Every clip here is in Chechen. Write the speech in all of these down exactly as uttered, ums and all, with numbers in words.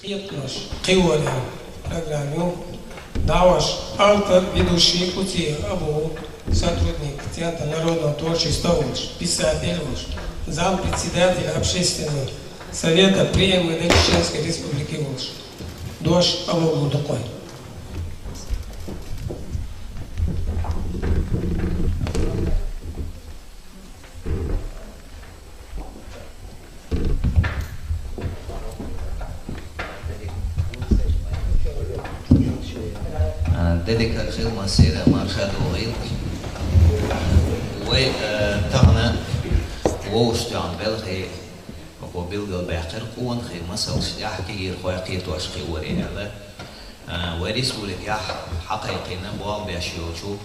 Кхетамаш, кхиоран программа ю. ДӀахьош автор, ведущий Куци Абу, сотрудник Центра народного творчества волаш, писатель волаш, зампредседатель Общественного совета при МВД Чеченской Республики волаш. Дош Абу Гудукой. Дедика хилма сира марша догӀил. Вай, э, тахана вовш тӀехь белхи, око билгал баьккхар къонахий масалш тӀехь кегийрхой кхетош кхиорий аьлла. Э, вай республикехь хьакхайкхийна болх беш йолчу,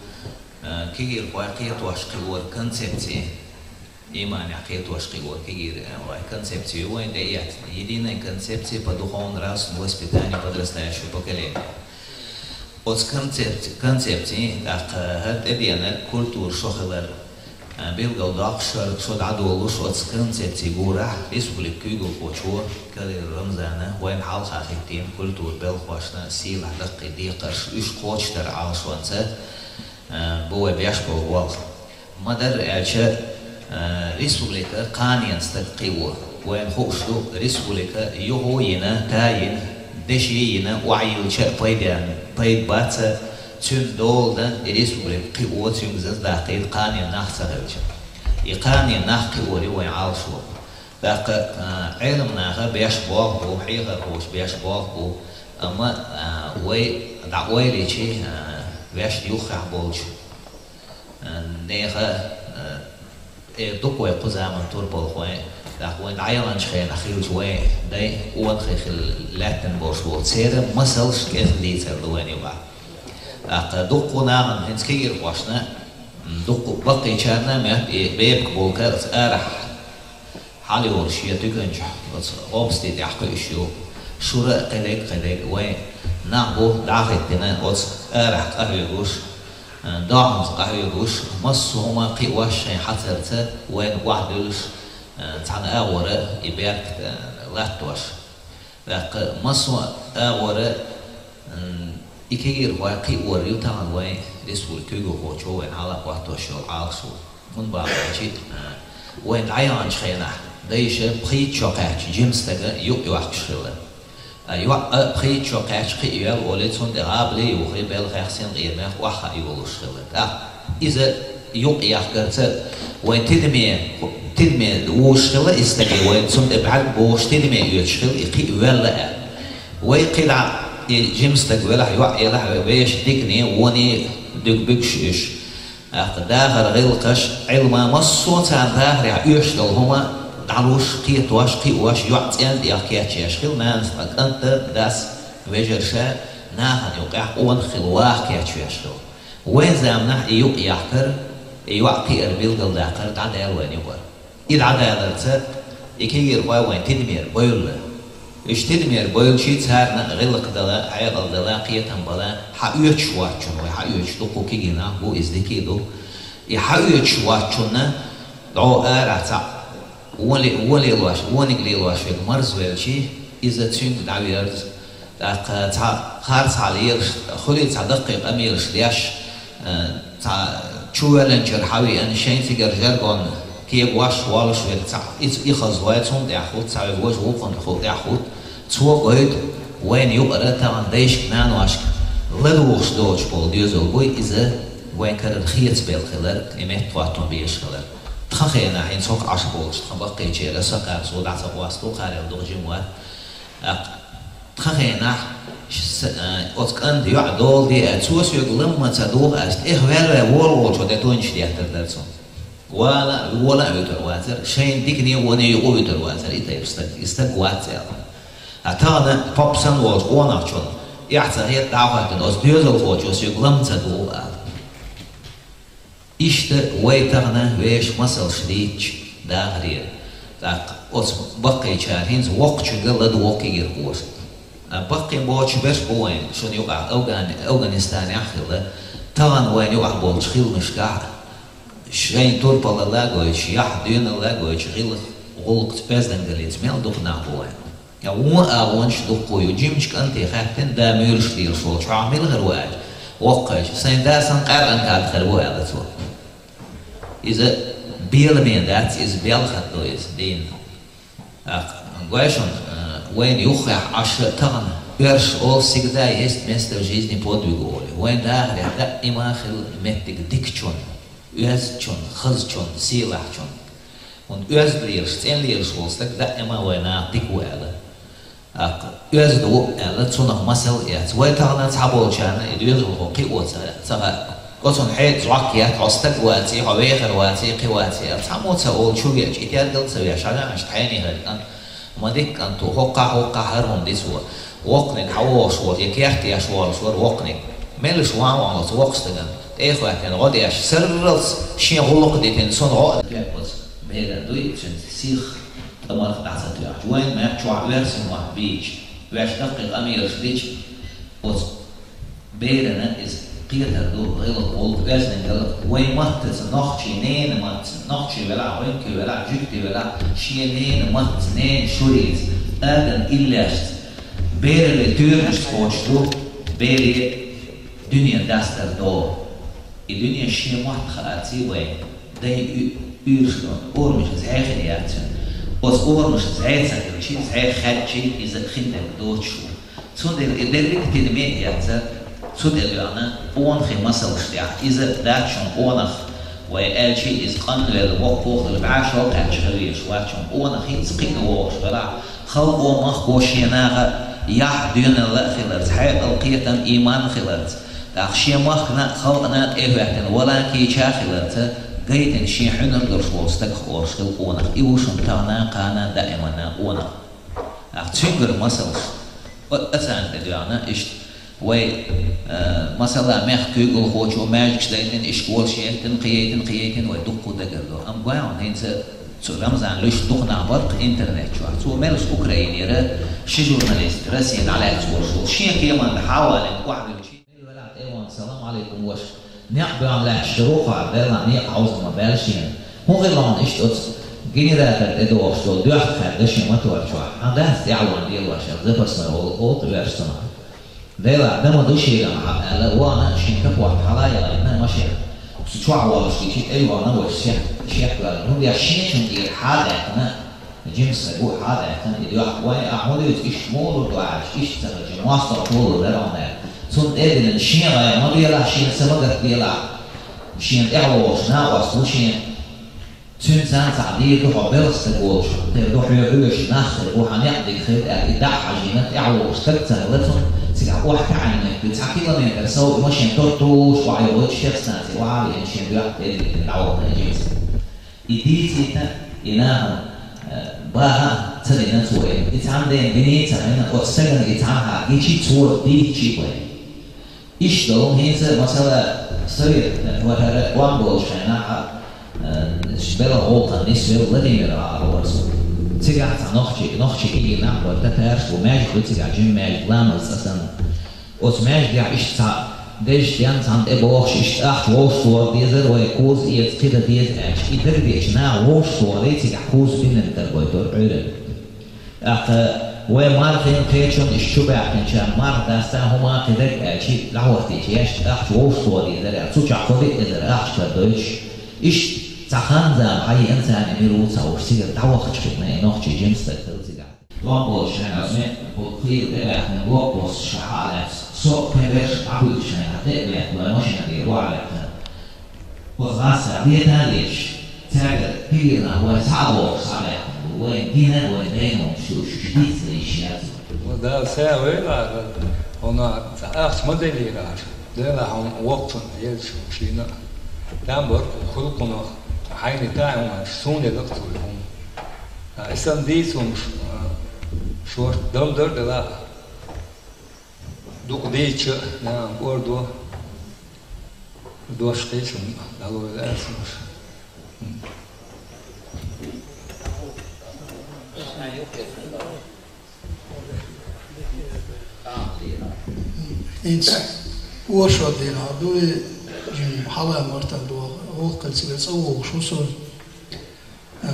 э, кегийрхой кхетош кхиор концепци. Иманехь кхетош кхиор кегийрхой концепци ю вайн тӀеэцна. Единая концепция по духовно-нравственному воспитанию подрастающего поколения. Оцу концепци-, концепцин тӀаккха хӀара тӀедеанарг культура шо хилар, а, билгал доккхуш, хӀара шо дӀадолуш оцу концепцин гурахь республикан куьйгалхочо Кадыров Рамзана вайна хьалха хӀиттийна культура белхошна сийлахь даккхий декхарш уьш кхочушдар Ӏалашонца, а, бу вай беш болу болх. Ма-дарра аьлча, а, республика кханенан стаг кхио. Вайна хууш ду, республика юха а йина, та а йина, деши а йина, охьайиллича а пайда, пайда бац, цуьнан дола дан и республика кхио, цуьнга заза даккхийта кханенан нах ца хилча. И кханенан нах кхиор ю вайн Ӏалашо. ТӀаккха, а, Ӏеламнаха беш болх бу, хьехархоша беш болх бу, амма, а, вай дӀа ойла йича, а, ваьшна юххехь болчу, а, нехан, а, э, дукха вай кху заман турпалхой, тӀаккха вайн дӀаяханчу хенахь хилча вайн дай къонахий хила лаьттина болуш болу церан масалш кӀезиг дийцар ду вайна юкъахь. ТӀаккха дуккха нахана хӀинца кегийрхошна, м, дуккха баккхийчарна а моьтту и бепиг болу карца арахь хьалайолуш я туьканчохь оцу гӀопасти тӀехь кхуьуш ю. Шура а кхидерг, кхидерг вайн нах бу дӀахӀиттина оцу арахь къахьоьгуш, а, дохьанца къахьоьгуш, массо а хӀума кхиош шайн хьацарца вайна охьадуьллуш, а, цхьана агӀора и беркат, а, латтош. ТӀаккха массо а агӀора, м, и кегийрхой кхиор ю тахана вайн республикан куьйгалхочо вайна хьалха хӀоттош йолу Ӏалашо. ХӀунда бахарчи, а, вайн дӀаяханчу хенахь дайша пхийтта шо кхаьчча жима стага юкъ йохкуш хилла. А йоӀ а пхийтта шо кхаьчча кхиавелла олий, цунна тӀе гӀабали а юхий, белхех, синкъерамех охьахаа йолуш хилла. ТӀаккха иза юкъ яхкарца вайн тидаме, тидаме вузуш хилла и стаге, вайн цунна тӀе бӀаьрг бохуш тидаме оьцуш хилла, и кхиавелла аьлла. Вай кхидӀа и жима стаг велахь, йоӀ елахь, вай вешан дикане, воне дуьгу буьгуш уьш. ТӀаккха дахар гӀиллакхаш, Ӏилма массо а царна дахарехь оьшуш долу хӀума дӀалуш, кхетош, кхиош, йоӀ цӀенна тӀех кечъеш хилла, нанас ткъа кӀант а, дас, вежарша нахана юкъехь къонах хила ваха кечвеш хилла. Вайн заманахь и юкъ яхкар, и йоӀ кхиар билгалдаккхар дӀадаьлла вайн юкъара. И дӀадаларца, и кегийрхой вайн тидамера бевлла. Уьш тидамера бевлчий царна гӀиллакх дала, хьекъал дала, кхетам бала, хьаоьцуш воцчунна вай, хьаоьцуш дуккха кегий нах бу, иза дика а ду. И хьаоьцуш воцчунна дӀо арахь цхьаъ вон ле-, вон лелош, вониг лелош верг марзвелчий, иза цуьнга дӀаверза, тӀаккха цхьа харцахьа лелаш, хуьлий цхьа даккхий къамелаш деш, э, цхьа чувоьллинчуьра хьавеана, шайн цигара жаргонна кегош, воллуш верг цхьаъ, и, и хаза вай, цунна тӀехь хӀутту, цхьа верг важа вукхунна хӀу-, тӀехь хӀутту, цо гойту вайна юкъара тахана дайшка, наношка ладугӀуш доцуш болу доьзал буй иза, вайн карара хецабелла хилар, и меттахӀоттам беш хилар. Тхан хенахь хӀинца хӀокху Ӏаш болчу тхан баккхийчеран са кхарсо дӀа ца къоасту, кхарел дукха жима вац. ТӀаккха тхан хенахь ш-, с-, а, оцу кӀанта йоӀ дола де аьлла, цо соьга лам ма ца дугӀу ас, тӀехваьлла волаволчо де тончаш деттар дара цунна. Вала, вола а вуьтур вацара, шайна дикане воне юкъа вуьтур вацара и тайпа стаг, и стаг вац аьлла. А тахана поп санна волчу къонахчунна эхь ца хета дӀа а хӀоьттина, оцу доьзалхочо соьга лам ца дугӀу ала. Иштта вай тахана вешан масалш дийцча дахаре, тӀаккха оцу баккхийчара хӀинца воккхачуьнга ладогӀа кегийрхоша. А баккхий боцуш берш бу вайн шуна юкъахь Афгани-, Афганистанехь а хилла, тахана вайн юкъахь болчу хиламашкахь шайн турпалалла а гойтуш, яхь доьналла а гойтуш, гӀиллакх-гӀуллакхца, оьздангаллица мел дукха нах бу вайн. Я вон агӀонаш дуккха ю, жимачу кӀанте хаьттина, да муьйлуш лелаш волчу хьо мила хир ву аьлча, воккхачу, сайн да сан къаьркъа кӀант хир ву аьлла цо. Иза беламе дац, иза белхат ду иза дийна. ТӀаккха, гой шуна, а, вайна юххехь Ӏаш тахана, оьрсаша олу: «Всегда есть место в жизни подвигу», олий. Вайн дахарехь даима хила меттиг дикачунна, оьзачунна, хазачунна, сийлахьчунна. ХӀунда оьзда лелаш, цӀена лелаш волу стаг даима вайн наха дика ву аьлла. ТӀаккха оьзда ву аьлла, цунах масал а эцна. Вай тахана цхьаболчарна и доьзалхо кхио ца, ца хаьа. Оцунна хьеца зӀок еттахь, хьо стаг ваций, хьо вехар ваций, кхин ваций аьлла, цхьаммо ца олу чу веача, и тергал а ца веш, хьажа аша тхьенехьара кӀант, ма дика кӀант ву, хӀоккхахь, хӀоккхахь хӀара хӀума диц ву. Воккханиг хьан вогӀуш волу, я керта еш волуш вара воккханиг. Меллаша ван ван оцу воккхачу стагана, тӀе а хӀоьттина, гӀо деш, сарралц шен гӀуллакх а дитина, цунна гӀо а дитина. Оцу беран дуй, цуьнца сих тӀамарх дӀа ца тоьхча. Вайн меттан чохь оьрсийн мотт бийча, ваьш даккхий къамелаш дича, оцу берана иза кхетар ду, гӀиллакх, гӀуллакх, оьздангалла. Вайн маттаца нохчийн ненан маттаца, нохчи велахь, вайнки велахь, жуьгти велахь, шен ненан маттаца, ненан шурица, адан иллешца, берале туьйранаш кхочуш ду, бере дуьнен дастар догӀу. И дуьне шен мотт хааций вайн, дайн уь-, уьйраш долу орамашца зӀе хир яц цуьнан. Оцу орамашца зӀе ца хилчий, зӀе хаьдчий, иза хиндерг доцуш ву. Цундела и дерриг а тидаме а эцна, цу тӀе доьгӀна къонахий масалш тӀехь. Иза дац шуна къонах, вай аьлчий, иза къанвелла, воккхавелла, бӀе шо кхаьчча хила везаш вац шуна къонах, хӀинца кхиъна вогӀуш велахь, халкъо, махко шен наха яхь доьналла а хиларца, хьекъал, кхетам, ийман а хиларца, тӀаккха шен махкана а, халкъана а тӀе а хӀоьттина, вала кийча а хиларца, гайтина шен хьуьнар долуш волу стагах олуш хила къонах. И ву шуна тахана, кхана, даиманна къонах. ТӀаккха цуьнгара масалш, о-, оцарна тӀе доьгӀна иштта. Вай, э, масала, мехкан куьйгалхочо маьждигаш дайтина, ишколаш яйтина, кхин яйтина, кхин яйтина, вай дуккха а дагардо. Амма гой хьуна, хӀинца цу Рамзан луьйш дукха нах бара-кх интернет чохь. Цо меллаша Украинера ши журналист, Россин дӀалаьцна волуш волу, шен кеманна хьавалийна охьавуьлча, мел велахь тӀе а вахана: «Салам Ӏалайкум, ваша». Некъ боьхна лаьтташ хир ву кху, Делан некъа хьовза ма баьлла шена. ХӀун хилла хьуна иштта оцу генератор тӀедогӀуш долу доьхна хаьдда шен мотор чохь? Хьан дац тӀаьхьалонан лелош аьлла, запасной олу, олу-кх оьрсашна. Делахь, дан ма ду шегахь хьан аьлла, вахана шен капот хьала а яхийтина машенан. Цу чохь волуш гичи тӀе а вахана, вай шек-, шекваьлла. ХӀунда аьлча шен шун тӀера хьа а даьккхина, жима стаг ву, хьа а даьккхина и доьхна. Вай, ахь хӀун дуьйцу, иштта муха лур ду аьлча, иштта ца хилча, мостагӀчо лур дара хьуна аьлла. Цунна тӀе а дина, шен гӀайгӀа ма белахь, шена са ма гатделахь, шена тӀаьхьа вогӀуш накъост ву шен. Цуьнца цхьаъ дийр ду хьо белхан стаг волуш, хир ду хьоьга хьоьжуш нах, хир бу хьан некъ дика хир аьлла, и дӀа а хьажийна, тӀаьхьа вогӀуш стаг ца хилла цунна, цигахь охьатаьӀна метта, цхьа километр сов и машен тӀе туллуш охьайогӀуьйтуш техстанци охьавеана, шен доьхна тӀе а дина, дӀавахана и жима стаг. И дийцийта, и нахана, э, баха а ца дина цо и. И цхьана дена динийца а хьина, оцу стагана и цхьанхьа гичи, цо дийцчий вай. Иштта долу хӀинца, масала, советан вахара тӀом болчу хенахь, э, белхан гӀуллакхана нисвелла Владимир гӀала вара со. Цигахь цхьа нохчи, нохчи кегий нах бара, татараш бу, маьждиг ду цигахь, жима маьждиг, ламаз цӀа санна. Оцу маьждигехь иштта цхьа дезаш ден цхьанна тӀе бохуш, иштта ахча вовшахлора дезара вай, кхуза эца, кхин дан деза аьлча. И дагадеъча, наха вовшахлорий цигахь, кхуза бинарг даргойтура Ӏуьйранна. ТӀаккха вай мархин кхечун иштта чу баьхкинчарна марха даста хӀума кхидерг аьлчи, дӀахӀоттийча, яьшта ахча вовшахло дезара, цу чохь кхо-диъ эзар ахча кара дойтуш, иштта цхьа хан-зама хьаеана царна, и мила ву ца хууш, цигара дӀавахча хиъна и нохчи жима стаг хилла цигахь. ТӀом болчу хенахь, ме-, бу-, хийла тӀебаьхкина блокпост ша хьа а лаьцна, со а кхин берш а дӀахуьлуш хенахь, тӀе а баьхкина, вай машина тӀера охьа а лаьттина. Оцу гӀазкхаша лета а леташ, цаьрга кегий нах вай схьа а бохуш, схьа а баьхкина бу, вайн динан, вайн дайномаш ду уьш, уьш дицлуш яц. Вай Дала сагӀа войла, хьуна ахча ма деллера аша. Делахь хьуна воккхачунна, елча шуна шийна а. Там бар кху хуьлу кхунах, хьайна тӀе а хьуна, суна елла-кх цо и хӀума. А, и санна дийца хӀумаш, а, шорта дам дар делахь. Дукха дийцича, наьна кӀордо, дош кхечунна дӀалойла аьлла хӀумаш. ХӀинца оршот дийнахь дуй, жима хьала-марта догӀу, гӀуллакх хилла цигара цӀа вогӀуш ву со. Э,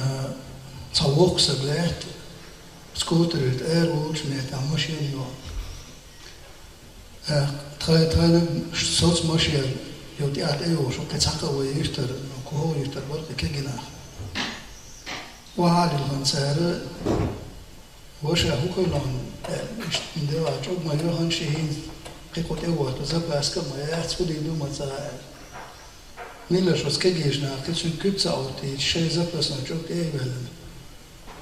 цхьа воккха стаг лаьтта, Скутеры тӀера волчу метта машена йо. Э, тхай-, тхайна соц машена йо тӀаьхьа тӀейогӀуш, кхин цхьа кхаъ вай юьртара, кху хӀора юьртара бара кхин кегий нах. Охьа а лилхина цара, ваша хӀу хилла хьуна, аьлла, иштта дела чӀуг ма йо хьуна ши хӀинца, кхин кху тӀе вотта, запаска а ма яц, хӀу дийр ду ма цӀа аьлла. Мила шуьца кегийчу наха кхин цуьнан куьг ца Ӏоттийча, шайн запасна чӀуг тӀе а ваьллина.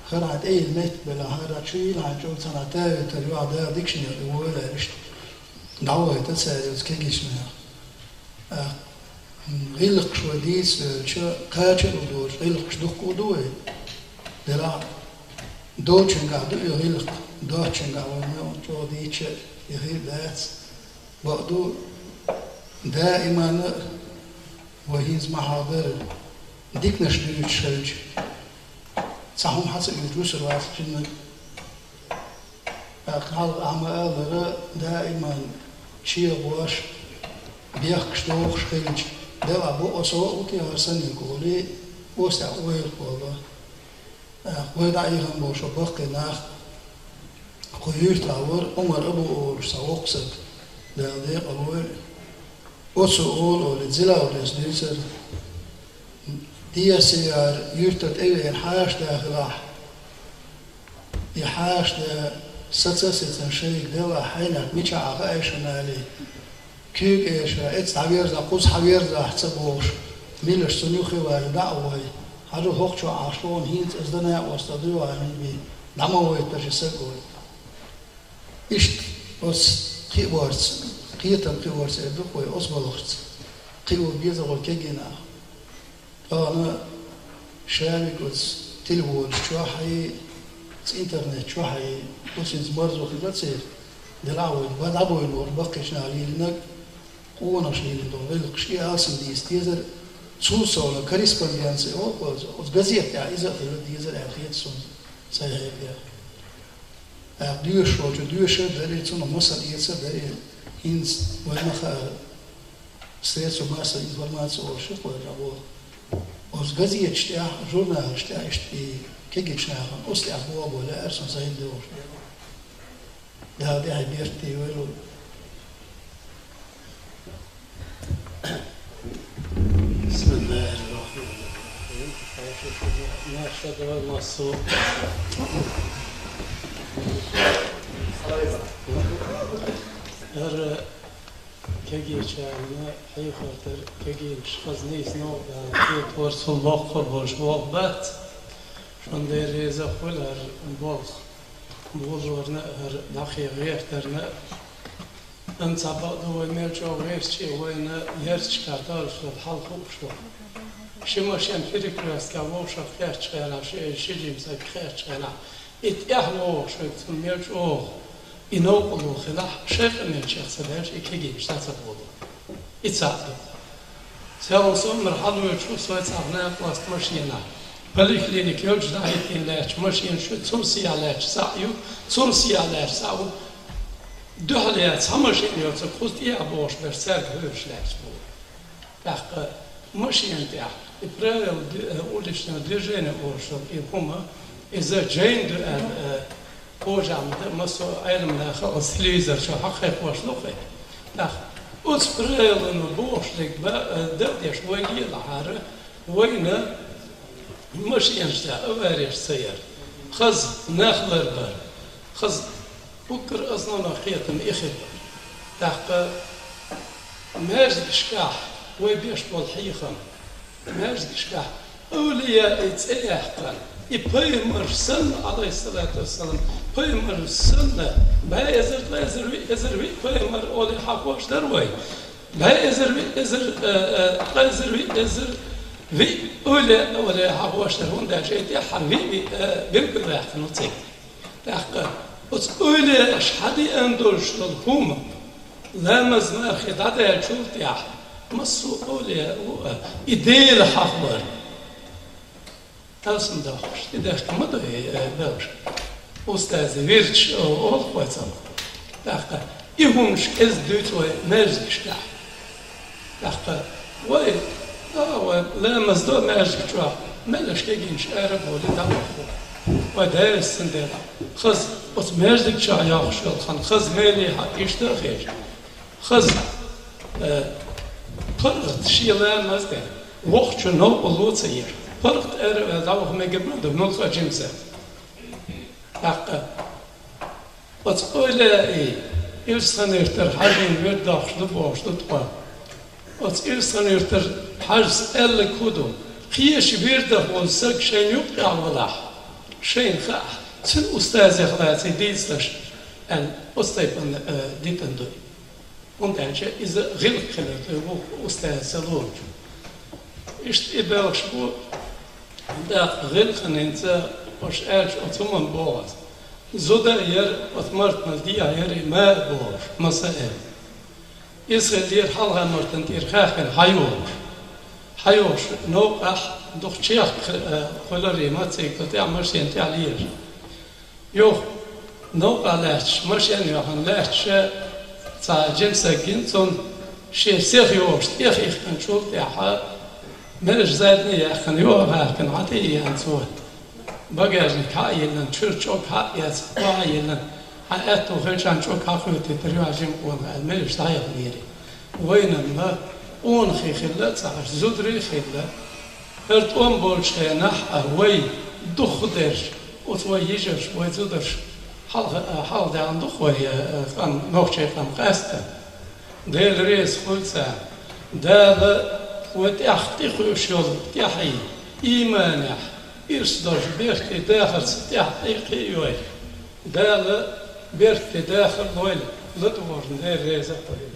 ХӀара хьан тӀейина меттиг белахь, хӀара чу йийла хьан чӀуг цхьана тӀе а витар, юьхь Дала дикачу нехан тӀе войла аьлла иштта. ДӀавахийта цара оцу кегийчу наха. ТӀаккха, м, гӀиллакхаш вай дийца велча, кхача а ду доцуш, гӀиллакхаш дуккха а ду вай. Делахь, доцучуьнгахь ду и гӀиллакх, доцучуьнгахь вай мел чӀогӀа дийцча а, и хир дац. Бакъду, даимана а вай хӀинца ма хьалдара, диканаш дуьйцуш хилча, цхьа хӀума хьа ца оьцуш вуьсур вац жимма. ТӀаккха хьалха ахьа ма-аллара, даиман чегӀош, бехкаш дохуш хилча, делахь бо оцо а ву те хӀара санниг олий, оцу тӀехь ойла хӀолла. ТӀаккха вай дӀаихина болу шо баккхий нах, кху юьртахь вара Ӏумар Абу олуш цхьа воккха саг, Дала декъала войла. Оцо олу олий, Зилавлес дуьйцура, Десияр юьртара тӀевеана хьаша да хилахь, и хьаша да саца а сецна шайга делахь, хьенех мичахь а хаьа шуна алий, куьйга эшара, эцца дӀаверзахь, кхуза хьаверзахь ца бохуш, милаш цунна юххе ваьлла дӀа а вой, хьажал хӀокхучохь Ӏаш вогӀу хӀинца, аса дан а оцу тӀе дуй ваьлла хӀинца бен, дӀа ма войтура ши саг вай. Иштта оцу кхиорца, кхетам кхиорца эр ду-кх вай, оцу балхашца кхио беза вай кегий нах. Тахана шаьвиг оцу телефонаш чохь а, оцу интернет чохь а, оцу хӀинца марзо хилла церан, делахь вай, ба-, дӀабойла болу баккхийчу наха лелийнарг, къонахаша лелийна долу гӀиллакхаш, и алсам дийца дезара, цул совна корреспонденция олу-кх оцу, оцу газета тӀехь иза а хила дезара аьлла хета суна сайн хьекъехь. ТӀаккха доьшуш волчо доьшур а дара, цунах масал эцар а дара, хӀинца вайна ма хаара, средства массовой информации олуш ю-кх вай жа боху. Оцу газеташ тӀехь, журналаш тӀехь иштта и кегийчу нахана оцу тӀехь боху бо лаьара суна сайн догӀуш дела. Дала тӀехь бертий вай ло. بسم الله الرحمن الرحيم. Маша, давай массу. ХӀара кегийчарна хьехар дара, кегийнаш хаза нийса новкъа дан кхетор, цул локхур болуш болх бац. Шун Дела реза хуьлу хӀара болх болорна а, хӀара дӀахе гӀертарна а. Амма цхьа бакъ ду, вай мел чӀогӀа гӀертача а, вайна ярташкахь таллуш долу хьал хууш ву. Ши машен перекрёстка вовшах кхеттачу хенахь, ши, ши жима саг кхеттачу хенахь, и тӀехь вогӀуш верг цунна мел чӀогӀа и новкъарло хилахь, шайн къамелчех ца даьлча, и кегийнаш дӀа ца болу. И цхьаъ ду. Селхана со-м хьалавоьдуш ву, со цхьа накъост машенахь. Поликлиника йолчу дӀахӀиттийна лаьтташ машенаш ю, цул сехьа лаьтташ цхьаъ ю, цул сехьа лаьтташ цхьаъ ву. Дуьхьал яц, цхьа машен йоцург кхуза тӀехьа бохуш берш цаьрга хьоьжуш лаьтташ бу. ТӀаккха машен тӀехь и правила ди-, э, уличного движения олуш долу и хӀума, иза жайна ду аьлла, э, кхожахь ма ду, массо а Ӏеламнаха оцу телевизор чу хьакхайкхош ду-кх. ТӀаккха оцу правилано бохуш дерг ба-, э, дагадеш вай лелахьара, вайна машенаш тӀехь авареш ца яр. Хаза нах ларбар. Хаза Уггар основной кхетам и хир бара. ТӀаккха маьждигашкахь вай беш болу хьехам, маьждигашкахь эвлияи цӀе яьккхина, и пайхамарш санна, Ӏалайхиссалату вассалам, пайхамарш санна, бӀе эзар, ткъа эзар, виъ эзар, виъ пайхамар олий хьахош дара вай. БӀе эзар, виъ эзар, э, э, ткъа эзар, виъ эзар, виъ эвлия олий хьахош дара, хӀунда аьлча и тӀехь виъ, виъ, э, билгалваьккхина ву цига. ТӀаккха оцу эвлияаша хьадеана долуш долу хӀума, ламаз, мархи дӀадаьллачул тӀаьхьа, массо а эвлияо а и Дела хьахор. Талсам доккхуш, и дешка ма ду, э, белхаш. Устази вирдаш олу вай цунах. ТӀаккха и хӀуманаш кӀезиг дуьйцу вай маьждигашкахь. ТӀаккха вай, а, вай ламаз до маьждиг чохь, меллаша кегийнаш ара а болий, дӀавахо. Вай дайрас сан дела. Хаза, оцу маьждиг чохь йоккхуш йолу хан, хаза мелехьа иштта а хеташ. Хаза, э, паргӀат шен лаамаза дела. Вокхучу новкъа ло ца еза. ПаргӀат аьрра а ваьлла, дӀаваха мегар ма ду, муьлхха а жимса. ТӀаккха оцу ойла и, Ирсхан-Юьртара хьажин вирд доккхуш ду бохуш ду тхо. Оцу Ирсхан-Юьртара хьажас аьлларг хӀун ду? Кхечу вирдах волу саг шайна юккъехь валахь, шайна хаахь, цуьнан устазех лаций дийцалаш, аьлла, оцу тайпана, э, дитина ду. ХӀунда аьлча иза гӀиллакх хилар ду, вукху устаза ца лоьхучу. Иштта и белхаш бу, тӀаккха гӀиллакхана хӀинца, аша аьлча, оцу хӀуманна боху ас. Зуда а яра, оцу Мартанал дехьа яра и мара бохуш, маса а яра. Иза хилла дера Хьалха-Мартан тӀера хаьхкина хьайогӀуш. ХьайогӀуш новкъахь дукха чехка, э, хуьлура и мацийга тӀехь, машен тӀехь лелаш. Юха новкъа лаьтташ, машен а йохна лаьтташ, цхьа жима саг гина цунна, шен сиха йогӀуш тӀехъяьккхинчул тӀаьхьа, маьждиг задний яьккхина, юха хаьхкина, хьан тӀе а еана цо. Багажник хьа а йиллина, чуьра чӀог хьа а эцна, хьо а йиллина, хьан аьтто хилчахьана чӀог хьа а кхоьттийтира, юьхь жима къонах аьлла, маьждиг дӀаяханера. Вайна-м къонахий хилла а ца Ӏаш, зударий а хилла. ХӀара тӀом болчу хенахь а вай духхьадерш, оцу вай йижарш, вай зударш хьалха, хьалха даьхна ду-кх вай, э, къам, нохчийн къам къаьсттина. Дела реза хуьлда царна. Дала вай тӀехь тӀекхуьуш йолу тӀаьхье, ийманехь, ирс долуш беркате дахарца тӀаьхье кхиийойла. Дала беркате дахар лойла, ладугӀарна Дела реза а хуьлийла.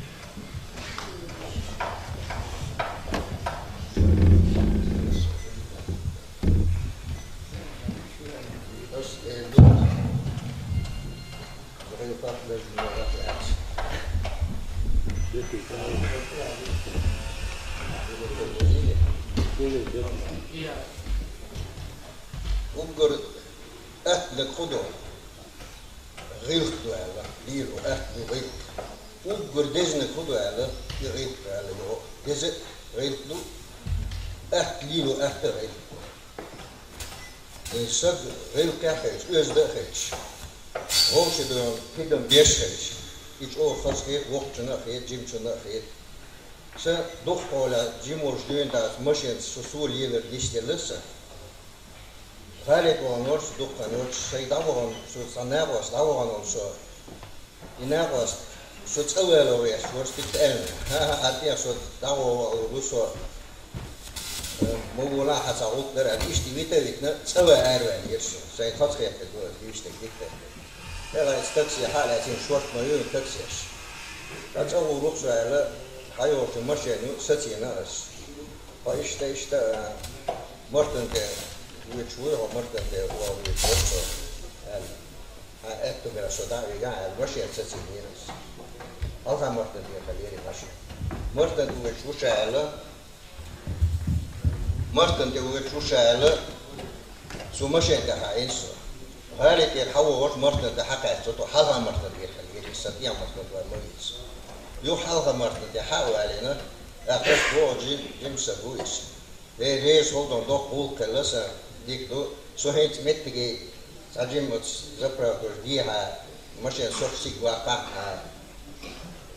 Уггар аьттаниг хӀун ду? ГӀиллакх ду аьлла, лийр у, аьтта ду гӀиллакх. Уггар дезаниг хӀун ду аьлла, и гӀиллакх ду аьлла, йо, деза а гӀиллакх ду, аьтта лийр у, аьтта а гӀиллакх ду. Э, саг гӀиллакхехь а хилча, оьзда а хилча, вовшийн дуьхьал тидам беш а хилча, и чӀогӀа хазахета, воккхачунна а хета, жимачунна а хета. Сан дукхахьолехь жима волуш дуьйна дац машенаца со, со лелар нисделла сан. ГӀалин тӀе вахана вара со дукха хан йоцуш, шайга дӀавахана, со цхьа накъост дӀавахана волу со. И накъост со цӀа вала веш вара, стикка аьлла: «ХӀан-хӀа, хьан тӀе со дӀагӀо валур ву со, э, ма волахь, хьан цхьа гӀуллакх дара», аьлла, иштта вита а витина, цӀа ван араваьллера со. Сайн хазахетта ду аса, вуьшта дика хетта. ТӀаккха аса такси хьа а лаьцна, шорта ма ю таксеш. Ткъа цӀа гӀур ву-кх со аьлла, хьайогӀучу машен юкъа сацийна аса. Ткъа иштта, иштта, а, Мартан тӀе вуьйцуш вуй хьо, Мартан тӀе вуьйцуш ву со, аьлла. Хьан аьтто бен со дӀа а вигахь, аьлла, машен сацийна аса. Хьалха Мартан тӀера хьаллера машен. Мартан тӀе вуьйцуш ву ша аьлла, Мартан тӀе вуьйцуш ву ша аьлла, цу машен тӀе хьаийна со. ГӀали тӀера хьавогӀуш Мартан тӀе хьакхаьчна со, тхо Хьалха Мартан тӀера хьаллера, сан тӀе Мартан тӀе ма вийца. Юха Хьалха Мартан тӀе хьа а валийна, тӀаккха аса боху жим-, жима саг ву иза. Дела реза хуьлда, доккха гӀуллакх хилла сан, дика ду. Со хӀинца меттиге цхьа жимма оцу заправкаш дехьа, машен сох сиг ваккхахь а,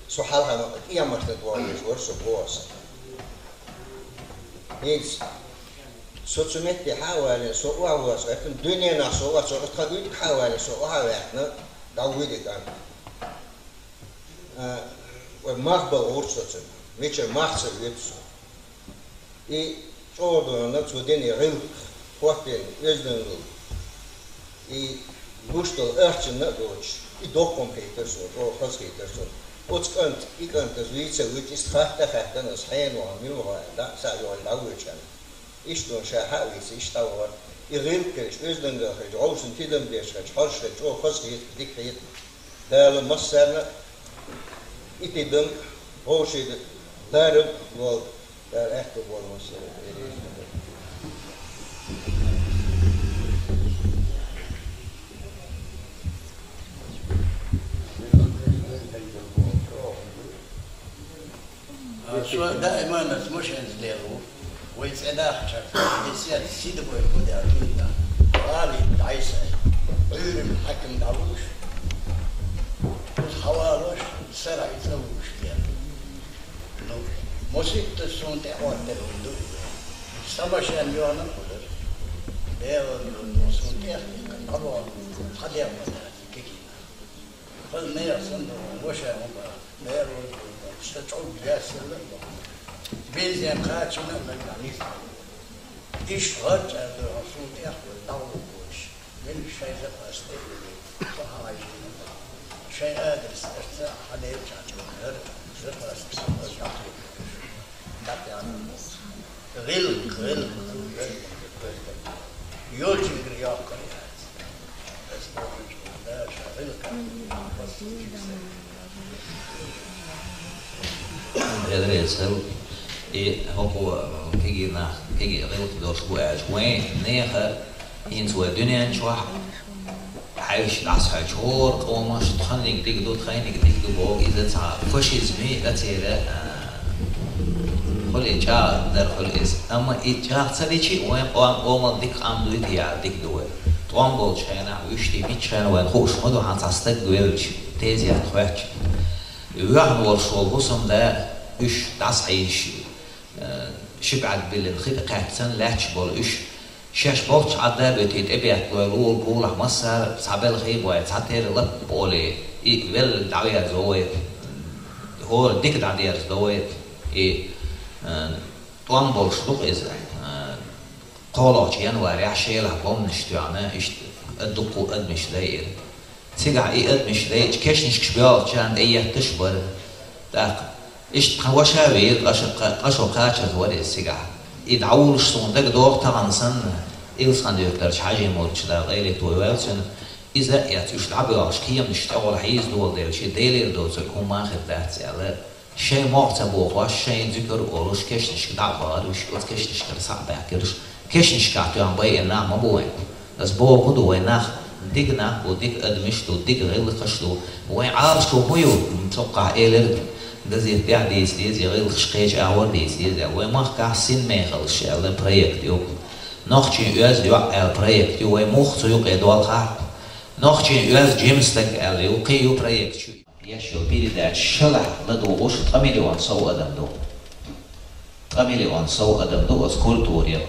со Хьалха ма-, тӀе Мартан тӀе вогӀуш вара со, боху аса. ХӀинца со цу метте хьа а валийна, со охьавоссу гӀертина, дуьненахь со вац, со тхан уьйтӀа хьа а валийна, со охьа а ваьккхина, дӀавуьйду и кӀант. А, вай мах бан гӀурт со цуьнан, мичара мах ца оьцу со. И чӀогӀа дона цо дина и гӀиллакх, хӀоттийна оьздангалла, и гуш долу ахчанна а доцуш, и доккха хӀума хийтира суна, чӀогӀа хаза хийтира суна. Оцу кӀанта, и кӀант аса вийца а вуьйцу, иза хатта а хаьттина аса, хьенан вахана, мила вахана, дӀа а схьа а йохуьйтуш, дӀавоьдуш аьлла. Иштта ван ша хьа а вийца, иштта дӀавахара. И гӀиллакх хилча, оьздангалла хилча, гӀовшашна тидам деш хилча, хьожуш хилча, чӀогӀа хаза хийтира, дика хийтира. Дала массарна а и тидам, вовшийн ларам лойла. Дала аьтто бойла массарна а. А, со даиман аса машенца лела ву. Вай цӀе дахча, и сет сида бой гу де а дуьйна. Гьали, дӀай Ситтас суна тӀехӀоттар хӀума ду. Са машен йоана а хуьлура. Бегал йола суна тӀех дӀавола, цхьа дегӀ ма дац кегийна. Хаза нехан санна ду, ваша хӀума, бегал йола, са чӀуг яьссала а боху. Бензин кхачина а мега нийса. Иштта гӀарчӀ аьлла хьо суна тӀехвала дӀагӀоргволаш, мила шайн запас тӀе а вели, со хьан Ӏайшина. Шайн адрес эрца хьан дерча хьан чӀогара запас ца хьо жахьле. ДӀатӀаьхьа. ГӀиллакх, гӀиллакх, гӀиллакх. Йолчуьнгара йоккхур яц. Эдрессел и хӀокхо кегий нах, кегий гӀиллакх долуш бу аьлча, вайн нехан хӀинца вай дуьнен чохь хьаьвсича дӀасахьаьвсича, хӀора къоманаш тханиг дика ду, тхайниг дика ду боху, иза цхьа фашизме а, церан, а, хуьлу и чӀагӀдар хуьлу иза. Амма и чӀагӀ ца дичи а, вайн къом-, къоман дика къам дуй те яра дика ду вай. ТӀом болчу хенахь, вуьшта миччахьана вайна хууш ма ду, хьан цхьа стаг велча, тезет хоьттуш. Ваьхна волуш волу хӀусамда уьш дӀасахьийзаш, э, ши бӀаьрг биллина хи тӀе кхаьчча санна лаьтташ болу уьш, шаьш болчу Ӏадда а буьтий, тӀебетталой, лула гулахь массара а цхьа белхий а бой, цхьа тера лаппа олий, и велла дӀаверзо вай, хӀора дика дӀадерзадо вай, и, э, тӀом болуш ду-кх иза, э, кхоалгӀачу январехь Шелахь бомбанаш тоьхна, иштта дуккха а адамаш дайира. Цигахь и адамаш дайча кешнашкаш боьлхучарна тӀе етташ а бара. ТӀаккха иштта тхан ваша а вийра, ткъа шо, ткъа шо кхачаза вара иза цигахь. И дӀавуллуш суна дагадогӀу тахана санна, Илсхан-Юьртарчу Хьажи-Мурдаш, Дала къайле тойойла цуьнан, иза а эцна уьш дӀабоьлхуш кеманаш тӀехула хьийзадолу дела, шен Делера доцург хӀумма а хир дац аьлла, шайн могӀа ца бохош, шайн зуькар а олуш, кешнашка дӀа а бахара уьш, оцу кешнашкара схьа а баьхкира уьш. Кешнашкахь тоьхна байина нах ма бу вайн. Аса боху ду, вайн нах дика нах бу, дика адамаш ду, дика гӀиллакхаш ду. Вайн Ӏалашо хӀун ю? Цхьа хӀоккхахь элира, газета тӀехь дийца деза, я гӀиллакхаш кхечу агӀор дийца деза. Вайн махкахь «Синмехаллаш» аьлла проект ю. «Нохчийн оьзда йоӀ» аьлла проект ю. Вай муха цу юкъе долхахь? «Нохчийн оьзда жима стаг» аьлла ю, кхин ю проект ю. Еш йолу передача шалахь ладугӀуш ткъа миллион сов адам ду. Ткъа миллион сов адам ду оцу культуре,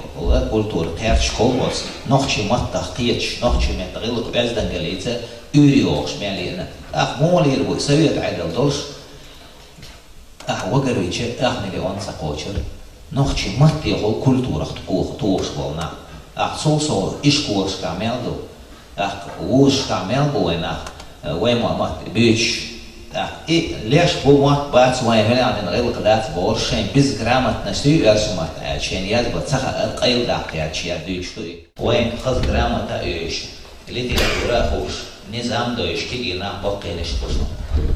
культура кхерчаш кху оцу нохчийн маттах кхеташ, нохчийн меттан гӀиллакх-оьздангаллица уьйр йогӀуш мел йина. ТӀаккха муха лийр бу и совет Ӏедал долуш? Ахьа вагарвича, ах миллион ца кхочура. Нохчийн маттехула культурах тухуш болу нах. Ахьа цул сов ишколашкахь мел ду. Ахьа вузашкахь мел бу вайн нах, вайн ма-, матте буьйцуш. Ахьа и леш бу, мотт бац, вайн хӀуьлаьнан гӀиллакх дац бохуш, шайн безграмотность ю оьрсийн маттахь аьлча, шайна язбан ца хаьара, къайладаккха яц шаьш дуьйцуш ду и. Вайн хаза грамота а оьшуш, литература а хууш, низам а дойуш, кегий нах баккхийнаш бу шуна.